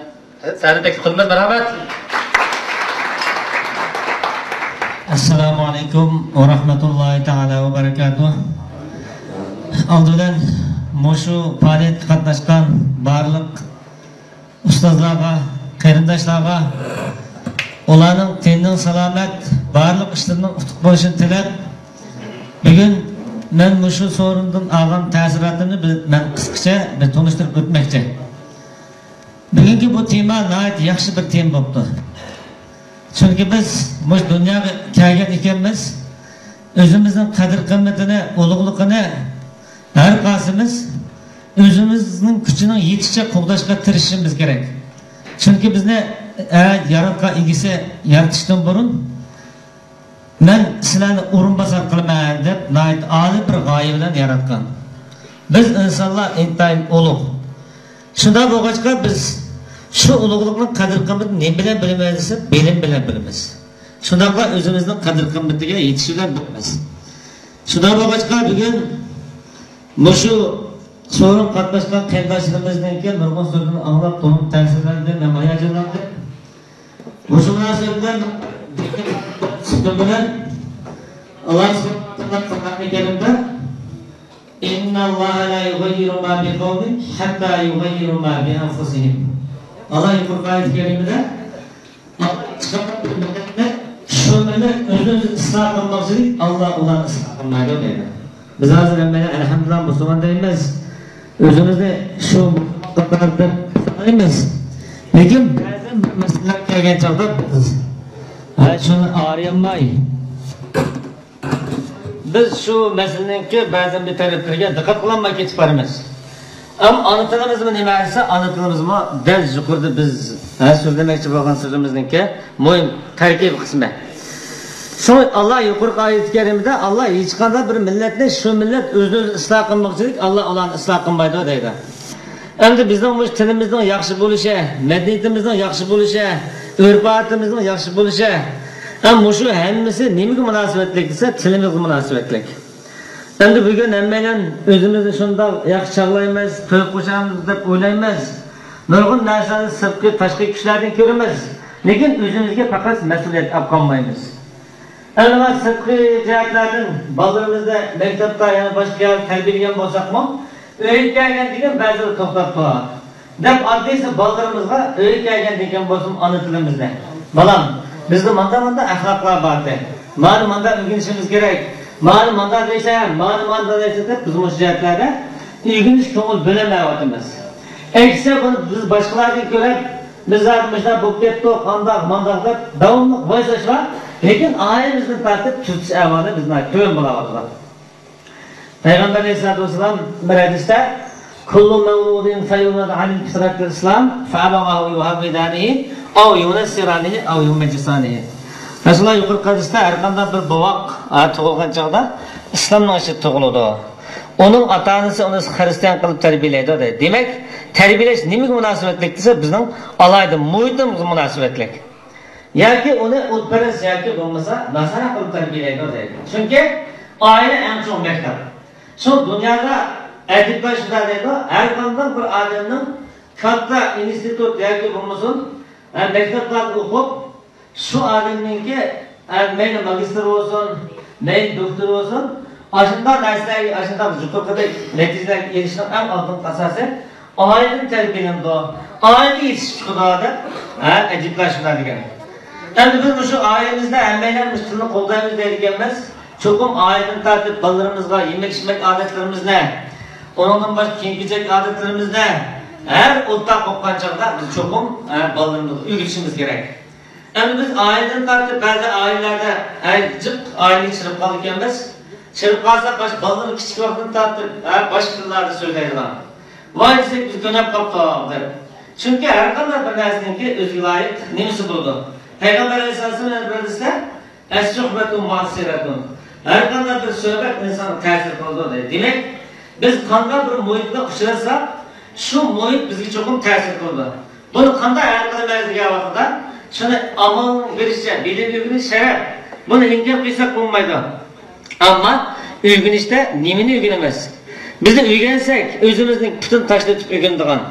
سەھنىگە تەكلىپ قىلىمىز. مەرھەمەت. ئەسسالامۇ ئەلەيكۇم ۋە رەھمەتۇللاھى تائالا ۋە بەرەكاتۇھ. ئالدى بىلەن مۇشۇ پائالىيەتكە قاتناشقان بارلىق ئۇستازلارغا، قېرىنداشلارغا، ئۇلارنىڭ تېنىنىڭ سالامەت، بارلىق ئىشلىرىنىڭ ئۇتۇق بولۇشىنى تىلەپ، بۈگۈن مەن مۇشۇ سورۇندىن ئالغان تەسىراتىمنى بىر، مەن قىسقىچە بىر تونۇشتۇرۇپ ئۆتمەكچى. بۈگۈنكى بۇ تېما ناھايىتى ياخشى بىر تېما بوپتۇ. چۈنكى بىز مۇشۇ دۇنياغا كەلگەن ئىكەنمىز، ئۆزىمىزنىڭ قەدىر-قىممىتىنى، ئۇلۇغلۇقىنى ھەر قايسىمىز ئۆزىمىزنىڭ كۈچىنىڭ يېتىشىچە قوغداشقا تىرىشىشىمىز كېرەك. چۈنكى بىزنى، ئە، ياراتقان ئىگىسى يارىتىشتىن بۇرۇن، «مەن سىلەرنى ئورۇنباسار قىلىمەن» دەپ، ناھايىتى ئالىي بىر غايە بىلەن ياراتقان. بىز ئىنسانلار ئىنتايىن ئۇلۇغ. شۇنداق بولغاچقا، بىز شۇ ئۇلۇغلۇقنىڭ قەدىر-قىممىتىنى نېمە بىلەن بىلىمىز دېسە، بىلىم بىلەن بىلىمىز. شۇنداقلا ئۆزىمىزنىڭ قەدىر-قىممىتىگە يېتىش بىلەن بىلىمىز. شۇنداق بولغاچقا، بۈگۈن مۇشۇ شۇ قاتناشقان قېرىنداشلىرىمىزنىڭكى نۇرغۇن سۆزلىرىنى ئاڭلاپ، تولىمۇ تەسىرلەندىم ھەم ھاياجانلاندىم. مۇشۇ مۇناسىۋەت بىلەن سۈپىتىم بىلەن ئاللا سۇبھانەھۇ ۋە تائالا قۇرئانى كەرىمدە، إن الله لا يغير ما بقوم حتى يغيروا ما بأنفسهم. ئاللا يۇقىرىقى ئايەت كەرىمىدە، ئاللا چىقارغان بىر مىللەتنى شۇ مىللەت ئۆزىنى ئۆزى ئىسلاھ قىلماقچىدىكى، ئاللا ئۇلارنى ئىسلاھ قىلمايدۇ دەيدۇ. بىز ھازىر ھەممەيلەن ئەلھەمدۇلىللا مۇسۇلمان دەيمىز. ئۆزىمىزنى شۇ قاتاردا سانايمىز. لېكىن بەزەن بىر مەسىلىلەر كەلگەن چاغدا بىز، ھە، شۇنى ئارىيالماي، بىز شۇ مەسىلىنىڭكى بەزەن بىر تەرەپلىرىگە دىققەت قىلالماي كېتىپ بارىمىز. ئەم، ئانا تىلىمىزمۇ نېمە دېسە، ئانا تىلىمىزمۇ دەل يۇقىرىدا بىز، ھە، سۆزلىمەكچى بولغان سۆزىمىزنىڭكى مۇھىم تەركىبىي قىسمى. شۇڭا ئاللا يۇقىرىقى ئايەت كەرىمىدە، ئاللا ھېچقانداق بىر مىللەتنى شۇ مىللەت ئۆزىنى ئۆزى ئىسلاھ قىلماقچىدەك، ئاللا ئۇلارنى ئىسلاھ قىلمايدۇ دەيدۇ. ئەمدى بىزنىڭ مۇشۇ تىلىمىزنىڭ ياخشى بولۇشى، مەدەنىيىتىمىزنىڭ ياخشى بولۇشى، ئۆرپ-ئادىتىمىزنىڭ ياخشى بولۇشى، ھەم مۇشۇ ھەممىسى نېمىگە مۇناسىۋەتلىك دېسە، تىلىمىزغا مۇناسىۋەتلىك. ئەمدى بۈگۈن ھەممەيلەن ئۆزىمىزنى شۇنداق ياخشى چاغلايمىز، توي قوشامىز دەپ ئويلايمىز. نۇرغۇن نەرسىلەرنى سىرتقى، تاشقى كۈچلەردىن كۆرىمىز. لېكىن ئۆزىمىزگە پەقەت مەسئۇلىيەت ئېلىپ قالمايمىز. ئەمما سىرتقى جەھەتلەردىن بالىلىرىمىزنى مەكتەپتە يەنە باشقا يەردە تەربىيەلىگەن بولساقمۇ، ئۆيگە كەلگەندىن كېيىن بەزىلەر توختاپ تۇرار. دەپ ئاددىيسى بالىلىرىمىزغا ئۆيگە كەلگەندىن كېيىن بولسۇن ئانا تىلىمىزنى. بالام، بىزدە مانداق مانداق ئەخلاقلار بار ئىدى. مانا مانداق ئۆگىنىشىمىز كېرەك. مانا مانداق دەيسەن، مانا مانداق دەيسەن دەپ بىز مۇشۇ جەھەتلەردە ئۆگىنىش كۆڭۈل بۆلەلمەيۋاتىمىز. ئەكسىچە بۇنى بىز باشقىلاردىن كۆرۈپ، بىز زادى مۇشۇنداق بولۇپ كەتتۇق، ئانداق مانداق دەپ داۋاملىق ۋاي سالىشلار، لېكىن ئائىلىمىزدىن تارتىپ تۈزىتىش ئەھۋالى بىز ناھايىتى تۆۋەن بولاۋاتىدۇ. پەيغەمبەر ئەلەيھىسسالاتۇ ۋەسسالام بىر ھەدىستە، كل مولود يولد على فطرة الإسلام فأبواه يهودانه أو ينصرانه أو يمجسانه. رەسۇلۇللا يۇقىرىقى ھەدىستە ھەرقانداق بىر بوۋاق، ھە، تۇغۇلغان چاغدا ئىسلامنىڭ ئىچىدە تۇغۇلىدۇ. ئۇنىڭ ئاتا-ئانىسى ئۇنى خىرىستىيان قىلىپ تەربىيەلەيدۇ دەيدۇ. دېمەك، تەربىيەلەش نېمىگە مۇناسىۋەتلىك دېسە، بىزنىڭ ئالاھىدە مۇھىتىمىزغا مۇناسىۋەتلىك. ياكى ئۇنى ئوتپەرەس ياكى بولمىسا ناسارا قىلىپ تەربىيەلەيدۇ دەيدۇ. چۈنكى ئائىلە ئەڭ چوڭ مەكتەپ. شۇ دۇنيادا ئەدىبلەر شۇنداق دەيدۇ، ھەر قانداق بىر ئادەمنىڭ كاتتا ئىنستىتۇت ياكى بولمىسۇن، ھە، مەكتەپلەردە ئوقۇپ، شۇ ئادەمنىڭكى، ھە، مەيلى ماگىستىر بولسۇن، مەيلى دوكتور بولسۇن، ئاشۇنداق نەرسىلەرگە، ئاشۇنداق يۇقىرىقىدەك نەتىجىلەرگە ئېرىشىشنىڭ ئەڭ ئالدىنقى ئاساسى ئائىلىدىن تەربىيەلىنىدۇ، ئائىلىدە يېتىشىپ چىقىدۇ دەپ، ھە، ئەدىبلەر شۇنداق دېگەن. ئەمدى بىز مۇشۇ ئائىلىمىزدە ھەممەيلەن مۇشۇ تىلنى قولدايمىز دەيدىكەنمىز، چوقۇم ئائىلىدىن تارتىپ بالىلىرىمىزغا يېمەك-ئىچمەك ئادەتلىرىمىزنى، ئۇنىڭدىن باشقا كىيىم-كېچەك ئادەتلىرىمىزنى ھەر ئورتاق بولغان چاغدا بىز چوقۇم، ھە، بالىلىرىمىزغا ئۆگىتىشىمىز كېرەك. ئەمدى بىز ئائىلىدىن تارتىپ بەزى ئائىلىلەردە، ھە، جىق ئائىلىگە چىرىپ قالىدىكەنمىز. چىرىپ قالساق، باش-، بالىلىرى كىچىك ۋاقتىدىن تارتىپ، ھە، باشقا تىللاردا سۆزلەيدىغان. ۋاي دېسەك، بىز كۆنۈپ قاپتۇق دەپ. چۈنكى ھەر قانداق بىر نەرسىنىڭكى ئۆزىگە لايىق نېمىسى بولىدۇ؟ پەيغەمبەر ئەلەيھىسسالام بىر ھەدىستە، الصحبة مؤثرة. ھەر قانداق بىر سۆھبەت ئىنسانغا تەسىر قىلىدۇ دەيدۇ. دېمەك، بىز قانداق بىر مۇھىتقا ئۇچرىساق، شۇ مۇھىت بىزگە چوقۇم تەسىر قىلىدۇ. بۇنى قانداق ھەل قىلىمىز دېگەن ۋاقىتتا، شۇنى ئامالنىڭ بېرىشىچە، بىلىم ئۆگىنىش شەرەپ. بۇنى ئىنكار قىلساق بولمايدۇ. ئەمما ئۆگىنىشتە نېمىنى ئۆگىنىمىز؟ بىزنى ئۆگەنسەك، ئۆزىمىزنىڭ پۇتىنى تاشلىتىپ ئۆگىنىدىغان،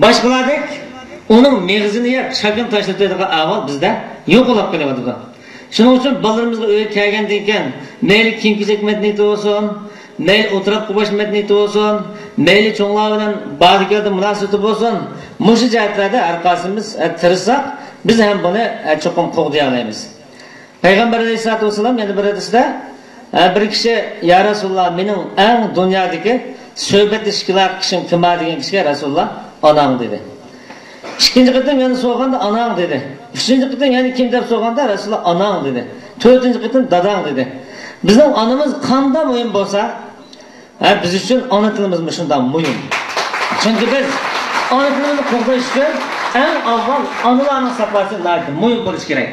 باشقىلاردەك ئۇنىڭ مېغىزىنى يەپ، چاكىنى تاشلىتىدىغان ئەھۋال بىزدە يوقىلاپ قېلىۋاتىدۇ. شۇنىڭ ئۈچۈن بالىلىرىمىزغا ئۆيگە كەلگەندىن كېيىن، مەيلى كىيىم-كېچەك مەدەنىيىتى بولسۇن، مەيلى ئوتتۇرا قوباش مەدەنىيىتى بولسۇن، مەيلى چوڭلار بىلەن باردا-كەلدە مۇناسىۋىتى بولسۇن، مۇشۇ جەھەتلەردە ھەر قايسىمىز، ئە، تىرىشساق، بىز ھەم بۇنى، ئە، چوقۇم قوغدىيالايمىز. پەيغەمبەر ئەلەيھىسسالاتۇ ۋەسسالام يەنە بىر ھەدىستە، ھە، بىر كىشى، يا رەسۇلاللا، مېنىڭ ئەڭ دۇنيادىكى سۆھبەتلىشىشكە لايىق كىشىم كىم دېگەن كىشىگە رەسۇلاللا، ئاناڭ دېدى. ئىككىنچى قېتىم يەنە سورىغاندا، ئاناڭ دېدى. ئۈچىنچى قېتىم يەنە كىم دەپ سورىغاندا، رەسۇلاللا، ئاناڭ دېدى. تۆتىنچى قېتىم، داداڭ دېدى. بىزنىڭ ئانىمىز قانداق مۇھىم بولسا، ھە، بىز ئۈچۈن ئانا تىلىمىزمۇ شۇنداق مۇھىم. چۈنكى بىز ئانا تىلىمىزنى قوغداش ئۈچۈن ئەڭ ئاۋۋال ئانىلارنىڭ ساپاسى ناھايىتى مۇھىم بولۇشى كېرەك.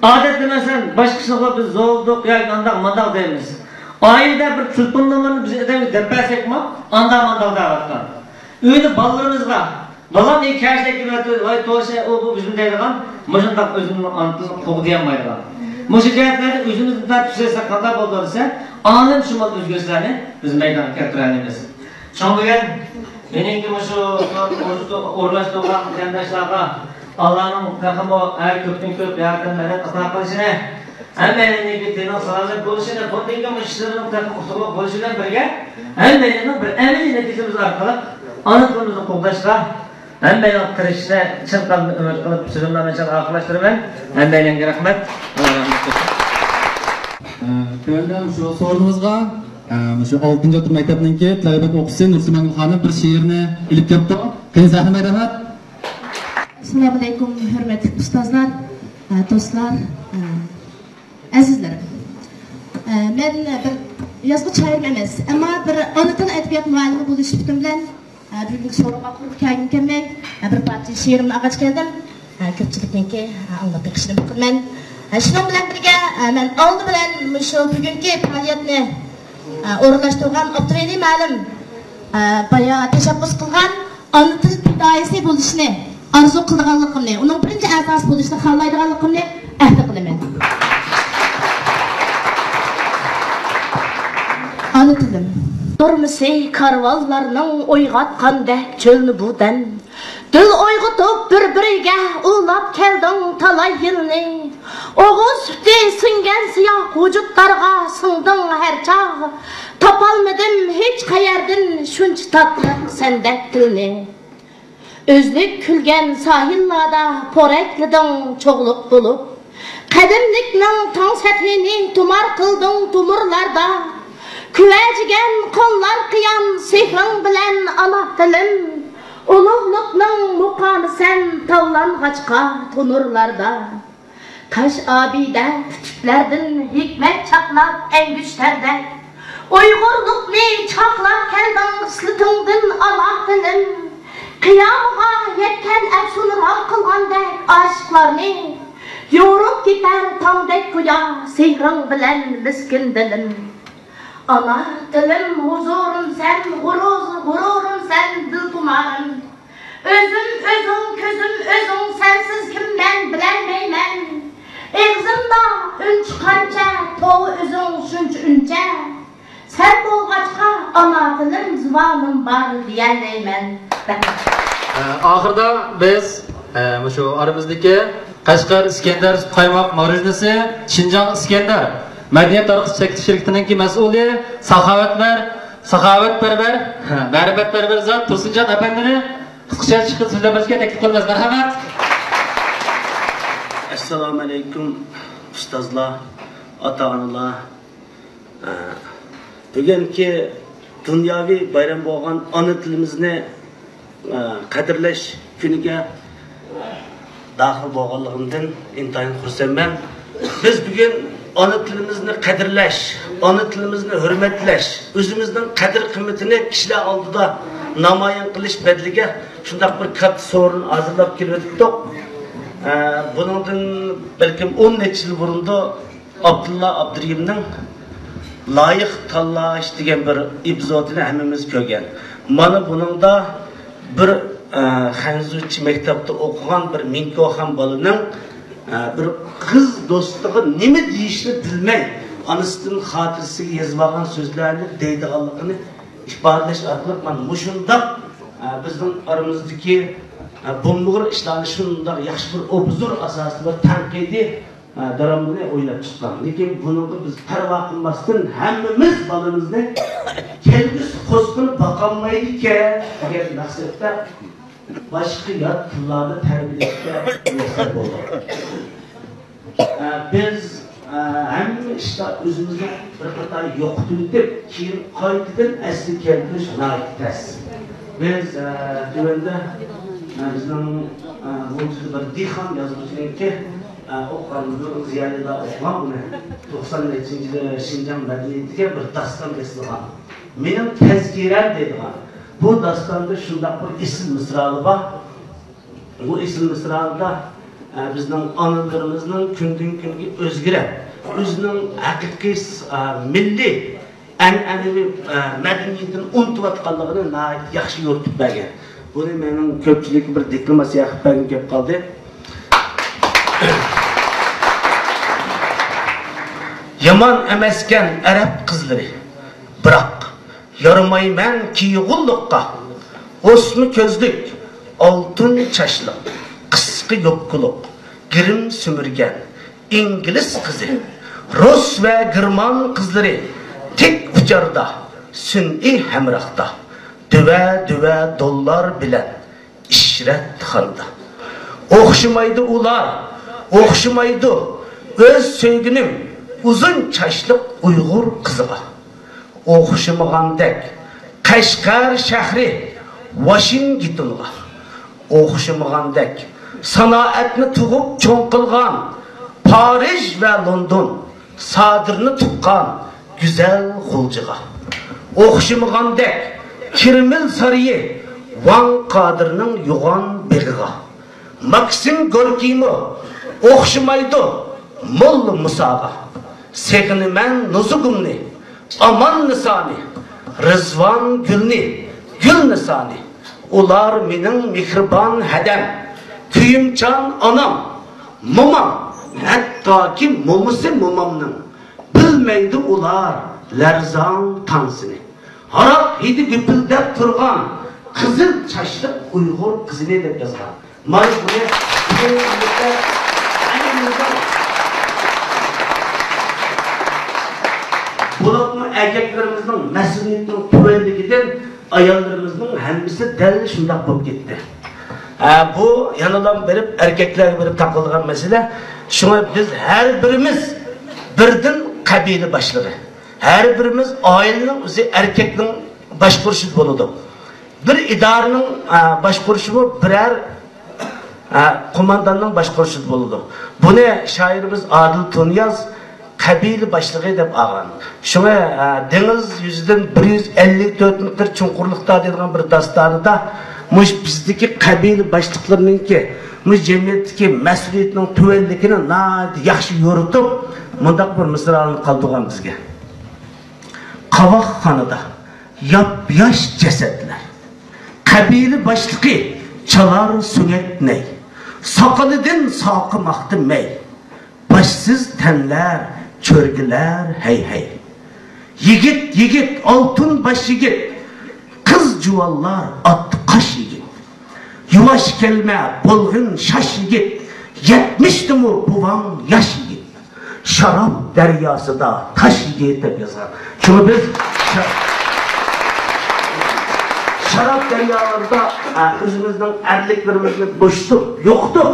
ئادەتتە، مەسىلەن، باشقا كىشىلەرگە بىز زورلىدۇق ياكى ئانداق مانداق دەيمىز. ئائىلىدە بىر تېلېفون نومۇرىنى بىز ئادەمگە دەپ بەرسەكمۇ، ئانداق مانداق دەۋاتقان. ئۆيدە بالىلىرىمىزغا، بالام، ئى كەشتە كېلىۋاتىدۇ، ۋاي، توشە، ئۇ، بۇ، بىزمۇ دەيدىغان، مۇشۇنداق ئۆزىنىڭ ئانا تىلىنى قوغدىيالمايدىغان. مۇشۇ جەھەتلەردە ئۆزىمىزنى تارتىپ ئىشلەتسەك قانداق بولىدۇ دېسە، ئالەمشۇمۇل ئۆزگىرىشلەرنى بىز مەيدانغا كەلتۈرەلەيمىز. شۇڭا بۈگۈن مېنىڭكى مۇشۇ ئورۇنلاشتۇرغان قېرىنداشلارغا ئاللانىڭ تېخىمۇ ھەر كۆپتىن كۆپ ياردەم مەدەت ئاتا قىلىشىنى، ھەممەيلەننىڭكى تېنىڭ سالامەت بولۇشىنى، بۇندىن كېيىن مۇشۇ ئىشلىرىنىڭ تېخىمۇ ئۇتۇقلۇق بولۇشى بىلەن بىرگە، ھەممەيلەننىڭ بىر ئەمەلىي نەتىجىمىز ئارقىلىق ئانا تىلىمىزنى قوغداشقا، ھەممەيلەن تىرىشىشنى، چىن قەلبىمدىن ئۈمىد قىلىپ، سۆزۈمنى مۇشۇ يەردە ئاخىرلاشتۇرىمەن. ھەممەيلەنگە رەھمەت. ئە، تۆۋەندە مۇشۇ سورۇنىمىزغا، ئە، مۇشۇ ئالتىنچى ئوتتۇرا مەكتەپنىڭكى تەلىپە ئوقۇغۇچىسى نۇرسىمانگۈل خانىم بىر شېئىرنى ئېلىپ كەپتۇ. قېنى، سەھنە مەرھەمەت. ئەسسالامۇئەلەيكۇم، ھۆرمەتلىك ئۇستازلار، ئە، دوستلار، ئە، ئەزىزلىرىم. ئە، مەن بىر يازغۇچى شائىرمۇ ئەمەس، ئەمما بىر ئانا تىل ئەدەبىيات مۇئەللىمى بولۇش سۈپىتىم بىلەن، ئە، بۈگۈنكى سورۇنغا قۇرۇق كەلگۈم كەلمەي، ئە، بىر پارچە شېئىرىمنى ئالغاچ كەلدىم. ئە، كۆپچىلىكنىڭكى، ئە، ئاڭلاپ بېقىشىنى ئۈمىد قىلىمەن. ئە، شۇنىڭ بىلەن بىرگە، ئە، مەن ئالدى بىلەن مۇشۇ بۈگۈنكى پائالىيەتنى، ئە، ئورۇنلاشتۇرغان ئابدۇۋەلى مۇئەللىم، ئە، بايا تەشەببۇس قىلغان ئانا تىل پىدائىيسى بولۇشنى ئارزۇ قىلىدىغانلىقىمنى، ئۇنىڭ بىرىنچى ئەزاسى بولۇشنى خالايدىغانلىقىمنى ئەھدە قىلىمەن. ئانا تىلىم. تۇرمىسى كارۋانلارنىڭ ئويغاتقاندەك چۆلنى بۇ دەم. دىل ئويغىتىپ بىر-بىرىگە ئۇلاپ كەلدىڭ تالاي يىلنى. ئوغۇز سۈتى سىڭگەن سىياھ ۋۇجۇدلارغا سىڭدىڭ ھەر چاغ. تاپالمىدىم ھېچ قەيەردىن شۇنچە تاتلىق سەندەك تىلنى. ئۈزلۈك كۈلگەن ساھىللاردا پورەكلىدىڭ چوغلۇق بولۇپ. قەدىملىكنىڭ تاڭ سەتھىنى تۇمار قىلدىڭ تومۇرلاردا. كۆۋەجىگەن قانلار قىيان سېھرىڭ بىلەن ئانا تىلىم. ئۇلۇغلۇقنىڭ مۇقامىسەن تاۋلانغاچقا تونۇرلاردا. تاش ئابىدە پۈتۈكلەردىن ھېكمەت چاقناپ ئەڭگۈشتەردەك. ئۇيغۇرلۇقنى چاقلاپ كەلدىڭ ئىسلىتىڭدىن ئانا تىلىم. قىيامىغا يەتكەن ئەپسۇن رام قىلغاندەك ئاشىقلارنى. يورۇپ كېتەر تاڭدەك گويا سېھرىڭ بىلەن مىسكىن دىلىم. ئانا تىلىم ھۇزۇرۇمسەن، غۇرۇر-، غۇرۇرۇمسەن، دىلخۇمارىم. ئۆزۈم ئۆزۈڭ، كۆزۈم ئۆزۈڭ، سەنسىز كىم مەن، بىلەلمەيمەن. ئېغىزىمدا ئۈن چىققانچە، توۋا ئۆزۈڭ شۇنچە ئۈنچە. سەن بولغاچقا ئانا تىلىم، زۇۋانىم بار دېيەلەيمەن. ئە، ئاخىرىدا بىز، ئە، مۇشۇ ئارىمىزدىكى قەشقەر ئىسكەندەر سۈت قايماق ماروژنىسى، شىنجاڭ ئىسكەندەر مەدەنىيەت تارقىتىش شىركىتىنىڭكى مەسئۇلى ساخاۋەتلەر، ساخاۋەتپەرۋەر، مەرىمەتپەرۋەر زات تۇرسۇنجان ئەپەندىنى قىسقىچە چىقىپ سۆزلەپ بېرىشكە تەكلىپ قىلىمىز. مەرھەمەت. ئەسسالامۇئەلەيكۇم، ئۇستازلار، ئاتا-ئانىلار. ئە، بۈگۈنكى دۇنياۋى بايرام بولغان ئانا تىلىمىزنى، ئە، قەدىرلەش كۈنىگە داخىل بولغانلىقىمدىن ئىنتايىن خۇرسەنمەن. بىز بۈگۈن ئانا تىلىمىزنى قەدىرلەش، ئانا تىلىمىزنى ھۆرمەتلەش، ئۆزىمىزنىڭ قەدىر-قىممىتىنى كىشىلەر ئالدىدا نامايان قىلىش بەدىلىگە شۇنداق بىر كاتتا سورۇن ھازىرلاپ كېلىۋېتىپتۇق. ئە، بۇنىڭدىن بەلكىم ئون نەچچە يىل بۇرۇندۇ ئابدۇللا ئابدۇرېھىمنىڭ لايىق تاللاش دېگەن بىر ئېپىزودىنى ھەممىمىز كۆرگەن. مانا بۇنىڭدا بىر، ئە، خەنزۇچە مەكتەپتە ئوقۇغان بىر مىڭكوخان بالىنىڭ، ئە، بىر قىز دوستىغا نېمە دېيىشنى بىلمەي، ئانىسىدىن خاتىرىسىگە يېزىۋالغان سۆزلەرنى دەيدىغانلىقىنى ئىپادىلەش ئارقىلىق مانا مۇشۇنداق، ئە، بىزنىڭ ئارىمىزدىكى، ئە، بومبىغۇر ئىشلارنى شۇنداق ياخشى بىر ئوبزور ئاساسىدا بىر تەنقىدىي، ئە، دىرامىنى ئويناپ چىققان. لېكىن بۇنىڭغا بىز پەرۋا قىلماستىن، ھەممىمىز بالىمىزنى كەلگۈسى قوسىقىنى باقالمايدىكەن دېگەن مەقسەتتە باشقا يات تىللاردا تەربىيەلەشكە مۇيەسسەر بولدۇق. ئە، بىز، ئە، ھەممە ئىشتا ئۆزىمىزنى بىر قېتىم يوقىتىۋېتىپ، كېيىن قايتىدىن ئەسلىگە كەلتۈرۈش ناھايىتى تەس. بىز، ئە، تۆۋەندە، ئە، بىزنىڭ، ئە، بۇ بىر دېھقان يازغۇچىنىڭكى، ئە، ئوقۇغان، زىيالىيلار ئوقۇغان بۇنى. توقسان نەچچىنچى يىلى شىنجاڭ مەدەنىيىتىگە بىر داستان ياسىغان. مېنىڭ تەزكىرەم دەيدىغان. بۇ داستاندا شۇنداق بىر ئېسىل مىسرالار بار. بۇ ئېسىل مىسرالاردا، ئە، بىزنىڭ ئانىلىرىمىزنىڭ كۈندىن-كۈنگە ئۆزگىرىپ، ئۆزىنىڭ ھەقىقىي، ئە، مىللىي ئەنئەنىۋى، ئە، مەدەنىيىتىنى ئۇنتۇۋاتقانلىقىنى ناھايىتى ياخشى يورۇتۇپ بەرگەن. بۇنى مېنىڭ كۆپچىلىككە بىر دېكلاماتسىيە قىلىپ بەرگۈم كېلىپ قالدى. يامان ئەمەسكەن ئەرەب قىزلىرى، بىراق يارىمايمەن كىيغۇللۇققا، ئوسما كۆزلۈك، ئالتۇن چاچلىق، قىسقا يوپكىلىق، گىرىم سۈمۈرگەن ئىنگلىز قىزى، رۇس ۋە گېرمان قىزلىرى تىك ئۇچاردا، سۈنئىي ھەمراھتا، دۆۋە-دۆۋە دوللار بىلەن ئىشرەتخانىدا. ئوخشىمايدۇ ئۇلار، ئوخشىمايدۇ ئۆز سۆيگىنىم ئۇزۇن چاچلىق ئۇيغۇر قىزىغا. ئوخشىمىغاندەك قەشقەر شەھىرى ۋاشىنگتونغا، ئوخشىمىغاندەك سانائەتنى تۇغۇپ چوڭ قىلغان پارىژ ۋە لوندون سادىرنى تۇغقان گۈزەل غۇلجىغا، ئوخشىمىغاندەك كرېمىل سارىيى ۋاڭ قادىرنىڭ يوغان بېغىغا. ماكسىم گوركىيمۇ ئوخشىمايدۇ موللا مۇساغا. سېغىنىمەن نۇزۇگۇمنى، ئاماننىسانى، رىزۋان گۈلنى، گۈلنىسانى. ئۇلار مېنىڭ مېھرىبان ھەدەم، كۆيۈمچان ئانام، مومام، ھەتتاكى مومىسى مومامنىڭ. بىلمەيدۇ ئۇلار لەرزان تانسىنى. ھاراق ھىدى گۈپۈلدەپ تۇرغان قىزىل چاچلىق ئۇيغۇر قىزىنى دەپ يازغان. مانا بۇنى بولۇپمۇ ئەركەكلىرىمىزنىڭ مەسئۇلىيىتىنىڭ تۆۋەنلىكىدىن ئاياللىرىمىزنىڭ ھەممىسى دەل شۇنداق بولۇپ كەتتى. ھە، بۇ يەنىلا بېرىپ ئەركەكلەرگە بېرىپ تاقىلىدىغان مەسىلە. شۇڭا بىز ھەر بىرىمىز بىردىن قەبىلە باشلىقى. ھەر بىرىمىز ئائىلىنىڭ ئۆزى ئەركەكنىڭ باشقۇرۇشىدا بولىدۇ. بىر ئىدارىنىڭ، ئە، باشقۇرۇشىمۇ بىرەر، ئە، قومانداننىڭ باشقۇرۇشىدا بولىدۇ. بۇنى شائىرىمىز ئادىل تۇرنىياز قەبىلە باشلىقى دەپ ئالغان. شۇڭا، ئە، دېڭىز يۈزىدىن بىر يۈز ئەللىك تۆت مېتىر چوڭقۇرلۇقتا دەيدىغان بىر داستانىدا مۇشۇ بىزدىكى قەبىلە باشلىقلىرىنىڭكى مۇشۇ جەمئىيەتتىكى مەسئۇلىيىتىنىڭ تۆۋەنلىكىنى ناھايىتى ياخشى يورۇتۇپ، مۇنداق بىر مىسرالىنى قالدۇرغان بىزگە. قاۋاقخانىدا ياپياش جەسەتلەر. قەبىلە باشلىقى چالار سۆڭەك نەي. ساقىلىدىن ساقىماقتا مەي. باشسىز تەنلەر، چۆرگىلەر، ھەي، ھەي. يىگىت، يىگىت، ئالتۇن باش يىگىت. قىز جۇۋانلار ئاتتى قاش يىگىت. يۇۋاش كەلمە، بولغىن شاش يىگىت. يەتمىشتىمۇ بوۋاڭ ياش يىگىت. شاراب دەرياسىدا تاش يىگىت دەپ يازغان. شۇڭا بىز شا-، شاراب دەريالىرىدا، ئە، ئۆزىمىزنىڭ ئەرلىكلىرىمىزنى بوشىتىپ، يوقىتىپ،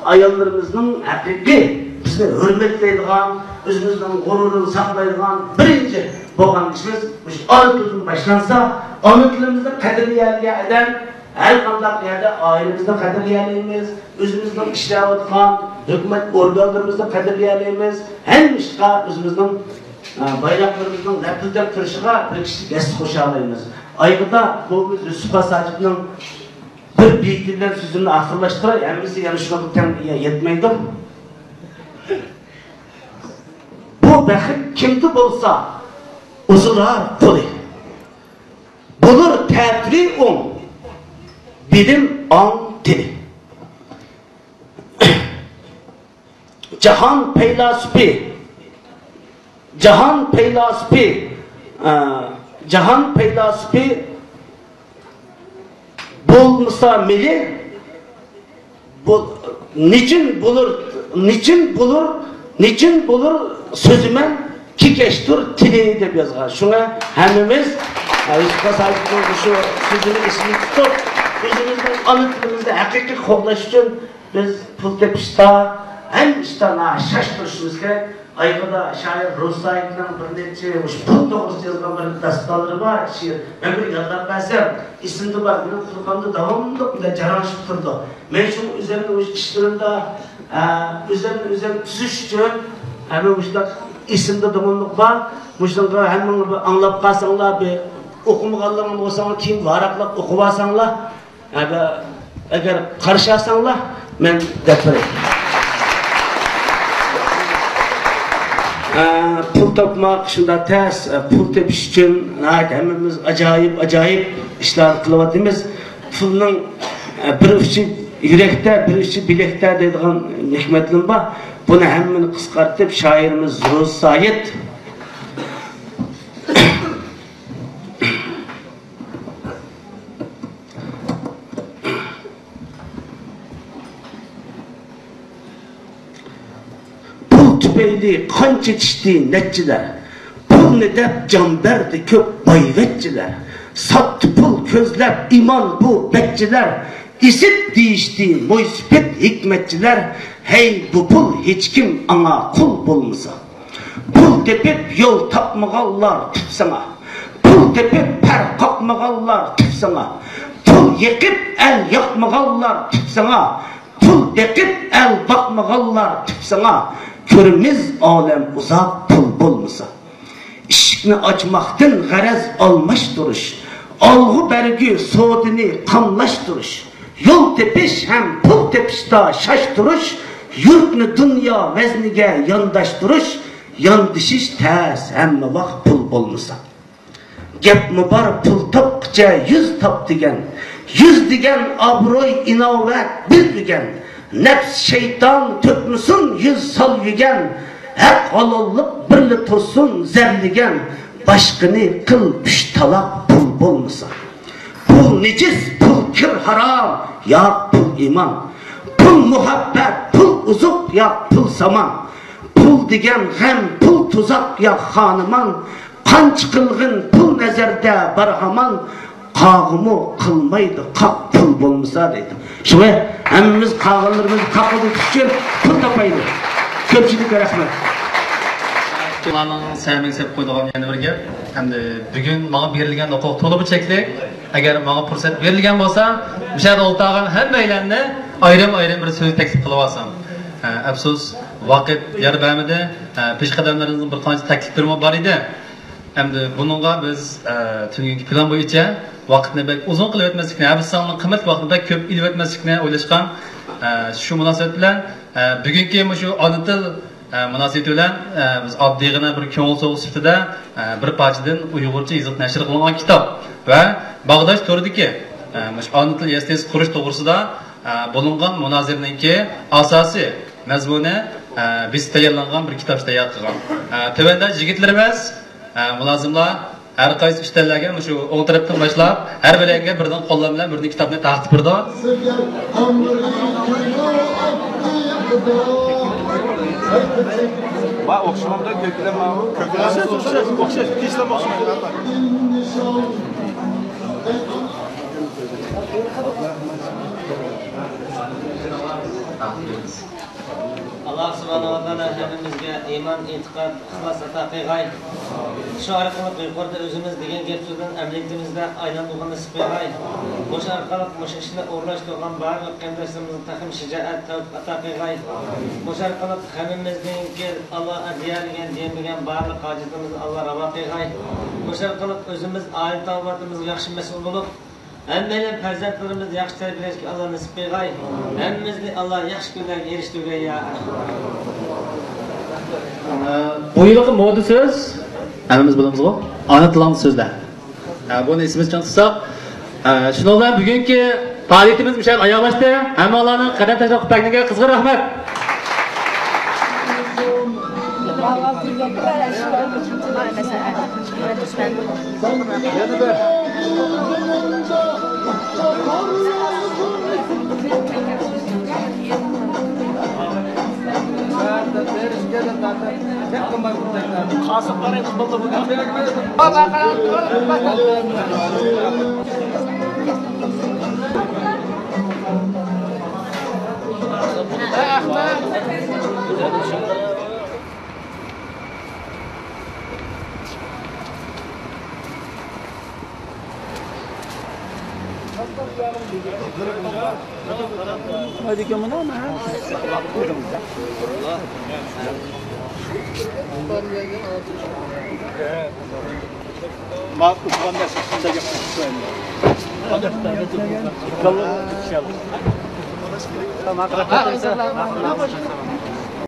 ئاياللىرىمىزنىڭ ھەقىقىي بىزنى ھۆرمەتلەيدىغان، ئۆزىمىزنىڭ غۇرۇرىنى ساقلايدىغان بىرىنچى بولغان ئىشىمىز مۇشۇ ئانا تىلدىن باشلانسا، ئانا تىلىمىزنى قەدىرلىيەلىگەن ئادەم ھەر قانداق يەردە ئائىلىمىزنى قەدىرلىيەلەيمىز، ئۆزىمىزنىڭ ئىشلەۋاتقان ھۆكۈمەت ئورگانلىرىمىزنى قەدىرلىيەلەيمىز، ھەممە ئىشقا ئۆزىمىزنىڭ، ئە، بايراقلىرىمىزنىڭ لەپىلدەپ تۇرۇشىغا بىر كىشىلىك ھەسسە قوشالايمىز. ئايىغىدا بۇ بىز يۈسۈپ خاس ھاجىپنىڭ بىر بېيىتى بىلەن سۆزۈمنى ئاخىرلاشتۇراي، ھەممىسى يەنە شۇنىڭغا تەڭ يەتمەيدۇ. بۇ بەخت كىمدە بولسا ئۇزىلار قولى. بولۇر تەتۈرى ئوڭ، بىلىم ئاڭ تىلى. جاھان پەيلاسوپى، جاھان پەيلاسوپى، ئە، جاھان پەيلاسوپى بولمىسا مېلى، بۇ، نېچۈن بولۇر، نېچۈن بولۇر، نېچۈن بولۇر سۆزىمەن كېكەچتۇر تىلى دەپ يازغان. شۇڭا ھەممىمىز، ئە، يۈسۈپ خاس ھاجىپنىڭ شۇ سۆزىنى ئېسىمىزدە تۇتۇپ، ئۆزىمىزنىڭ ئانا تىلىمىزنى ھەقىقىي قوغداش ئۈچۈن بىز پۇل تېپىشتا، ھەممە ئىشتا ناھايىتى شاش تۇرۇشىمىز كېرەك. ئايىغىدا شائىر رۇسايىتنىڭ بىر نەچچە مۇشۇ پۇل توغرىسىدا يازغان بىر داستانلىرى بار، شېئىر. مەن بىر يادلاپ بەرسەم، ئېسىمدە بار، مېنىڭ قۇلىقىمدا داۋاملىق بىلەن جاراڭشىپ تۇرىدۇ. مەن شۇڭا ئۆزۈمنى مۇشۇ ئىشلىرىمدا، ئە، ئۆزۈمنى ئۆزۈم تۈزۈش ئۈچۈن، ئە، مەن مۇشۇنداق ئېسىمدە داۋاملىق بار. مۇشۇنىڭغا ھەممىڭلار بىر ئاڭلاپ قالساڭلار، بىر ئوقۇمىغانلىرىڭ بولساڭلار، كېيىن ۋاراقلاپ ئوقۇۋالساڭلار. ئەگەر، ئەگەر قارشى ئالساڭلار، مەن دەپ بېرەي. ئە، پۇل تاپماق شۇنداق تەس. ئە، پۇل تېپىش ئۈچۈن ناھايىتى ھەممىمىز ئاجايىپ، ئاجايىپ ئىشلارنى قىلىۋاتىمىز. پۇلنىڭ، ئە، بىر ئۇچى يۈرەكتە، بىر ئۇچى بىلەكتە دەيدىغان ھېكمەتلىرىم بار. بۇنى ھەممىنى قىسقارتىپ، شائىرىمىز رۇسايىت ئەيلى قان چېچىشتى نەچچىلەر، پۇلنى دەپ جان بەردى كۆپ بايۋەچچىلەر. ساتتى پۇل كۆزلەپ ئىمان بۇ بەچچىلەر، ئېسىپ دېيىشتى مويسىپىت ھېكمەتچىلەر. ھەي، بۇ پۇل ھېچكىم ئاڭا قۇل بولمىسا. پۇل تېپىپ يول تاپمىغانلار تۈپ ساڭا، پۇل تېپىپ پەر قاقمىغانلار تۈپ ساڭا، پۇل يېقىپ ئەل ياقمىغانلار تۈپ ساڭا، پۇل بېقىپ ئەل باقمىغانلار تۈپ ساڭا. كۆرىمىز ئالەم ئۇزاق پۇل بولمىسا. ئىشىكنى ئاچماقتىن غەرەز ئالماشتۇرۇش، ئالغۇ بەرگۈ سودىنى قاملاشتۇرۇش، يول تېپىش ھەم پۇل تېپىشتا شاش تۇرۇش، يۇرتنى دۇنيا ۋەزنىگە يانداشتۇرۇش، ياندىشىش تەس ھەممە ۋاق پۇل بولمىسا. گەپمۇ بار پۇل تاپقىچە يۈز تاپ دېگەن، يۈز دېگەن ئابروي ئىناۋەت بىز ئۆگەن، نەپس شەيتان تۆكمىسۇن يۈز سال يۈگەن، ھەق ھالاللىق بىرلا توسسۇن زەرلىگەن، باشقىنى قىل ئۈچ تالاق پۇل بولمىسا. پۇل نىجىس، پۇل كىر ھارام، ياق پۇل ئىمان. پۇل مۇھەببەت، پۇل ئوزۇق، ياق پۇل سامان. پۇل دېگەن غەم، پۇل تۇزاق، ياق خانىمان. قانچە قىلغىن پۇل نەزەردە بار ھامان، قاغىمۇ قىلمايدۇ قاق پۇل بولمىسا دەيدۇ. شۇڭا ھەممىمىز قاغىلىرىمىزنى قاقىلدىتىش ئۈچۈن پۇل تاپايلى. كۆپچىلىككە رەھمەت. ئۇلارنىڭ سەمىڭ سېلىپ قويىدىغان يەنە بىر گەپ. ئەمدى بۈگۈن ماڭا بېرىلگەن ھوقۇق تولىمۇ چەكلىك. ئەگەر ماڭا پۇرسەت بېرىلگەن بولسا، مۇشۇ يەردە ئولتۇرغان ھەممەيلەننى ئايرىم-ئايرىم بىر سۆز تەكلىپ قىلىۋالسام. ئە، ئەپسۇس، ۋاقىت يار بەرمىدى. ئە، پېشقەدەملىرىمىزنىڭ بىر قانچە تەكلىپلىرىمۇ بار ئىدى. ئەمدى بۇنىڭغا بىز، ئە، تۈنۈگۈنكى پىلان بويىچە ۋاقىتنى بەك ئۇزۇن قىلىۋەتمەسلىكنى، ھەر بىر ساننىڭ قىممەتلىك ۋاقتىنى بەك كۆپ ئېلىۋەتمەسلىكنى ئويلاشقان. ئە، شۇ مۇناسىۋەت بىلەن، ئە، بۈگۈنكى مۇشۇ ئانا تىل، ئە، مۇناسىۋىتى بىلەن، ئە، بىز ئاددىيغىنە بىر كۆڭۈل سوۋغىسى سۈپىتىدە، ئە، بىر پارچىدىن ئۇيغۇرچە يېزىق نەشر قىلىنغان كىتاب ۋە باغداش تورىدىكى، ئە، مۇشۇ ئانا تىل يەسلىسى قۇرۇش توغرىسىدا، ئە، بولۇنغان مۇنازىرىنىڭكى ئاساسىي مەزمۇنى، ئە، بىز تەييارلانغان بىر كىتاب تەييار قىلغان. ئە، تۆۋەندە يىگىتلىرىمىز، ئە، مۇلازىملار ھەر قايسى ئۈستەللەرگە مۇشۇ ئوڭ تەرەپتىن باشلاپ، ھەر بىرىگە بىردىن قوللار بىلەن بىردىن كىتابنى تارقىتىپ بېرىدۇ. ۋاي، ئوخشىمامدۇ؟ كۆكلەم ماۋۇ. كۆكلەم ئوخشاش، ئوخشاش، ئوخشاش، كېسىلەم ئوخشاش. ئاللا سۇبھانەھۇ ۋە تائالا ھەممىمىزگە ئىمان، ئېتىقاد، ئىخلاس ئاتا قىلغاي. شۇ ئارقىلىق يۇقىرىدا ئۆزىمىز دېگەن گەپ سۆزلەرنى ئەمەلىيىتىمىزدە ئايلاندۇرغىنى نېسىپ قىلغاي. مۇشۇ ئارقىلىق مۇشۇ ئىشنى ئورۇنلاشتۇرغان بارلىق قېرىنداشلىرىمىزغا تېخىمۇ شىجائەت، تەۋپىق ئاتا قىلغاي. مۇشۇ ئارقىلىق ھەممىمىزنىڭكى ئاللا دېيەلىگەن، دېيەلمىگەن بارلىق ھاجىتىمىزنى ئاللا راۋا قىلغاي. مۇشۇ ئارقىلىق ئۆزىمىز ئائىلە تاۋابىئاتىمىزغا ياخشى مەسئۇل بولۇپ، ھەممەيلەن پەرزەنتلىرىمىزنى ياخشى تەربىيەلەشكە ئاللا نېسىپ قىلغاي. ھەممىمىزنى ئاللا ياخشى كۈنلەرگە ئېرىشتۈرگەي يا ئەرھەم. بۇ يىلقى مودا سۆز، ھەممىمىز بىلىمىزغۇ، ئانا تىلىڭدا سۆزلە. ھە، بۇنى ئېسىمىزدە چىڭ تۇتساق. ھە، شۇنىڭ بىلەن بۈگۈنكى پائالىيىتىمىز مۇشۇ يەردە ئاياغلاشتى. ھەممىڭلارنىڭ قەدەم تەشرىپ قىلىپ كەلگىنىگە قىزغىن رەھمەت.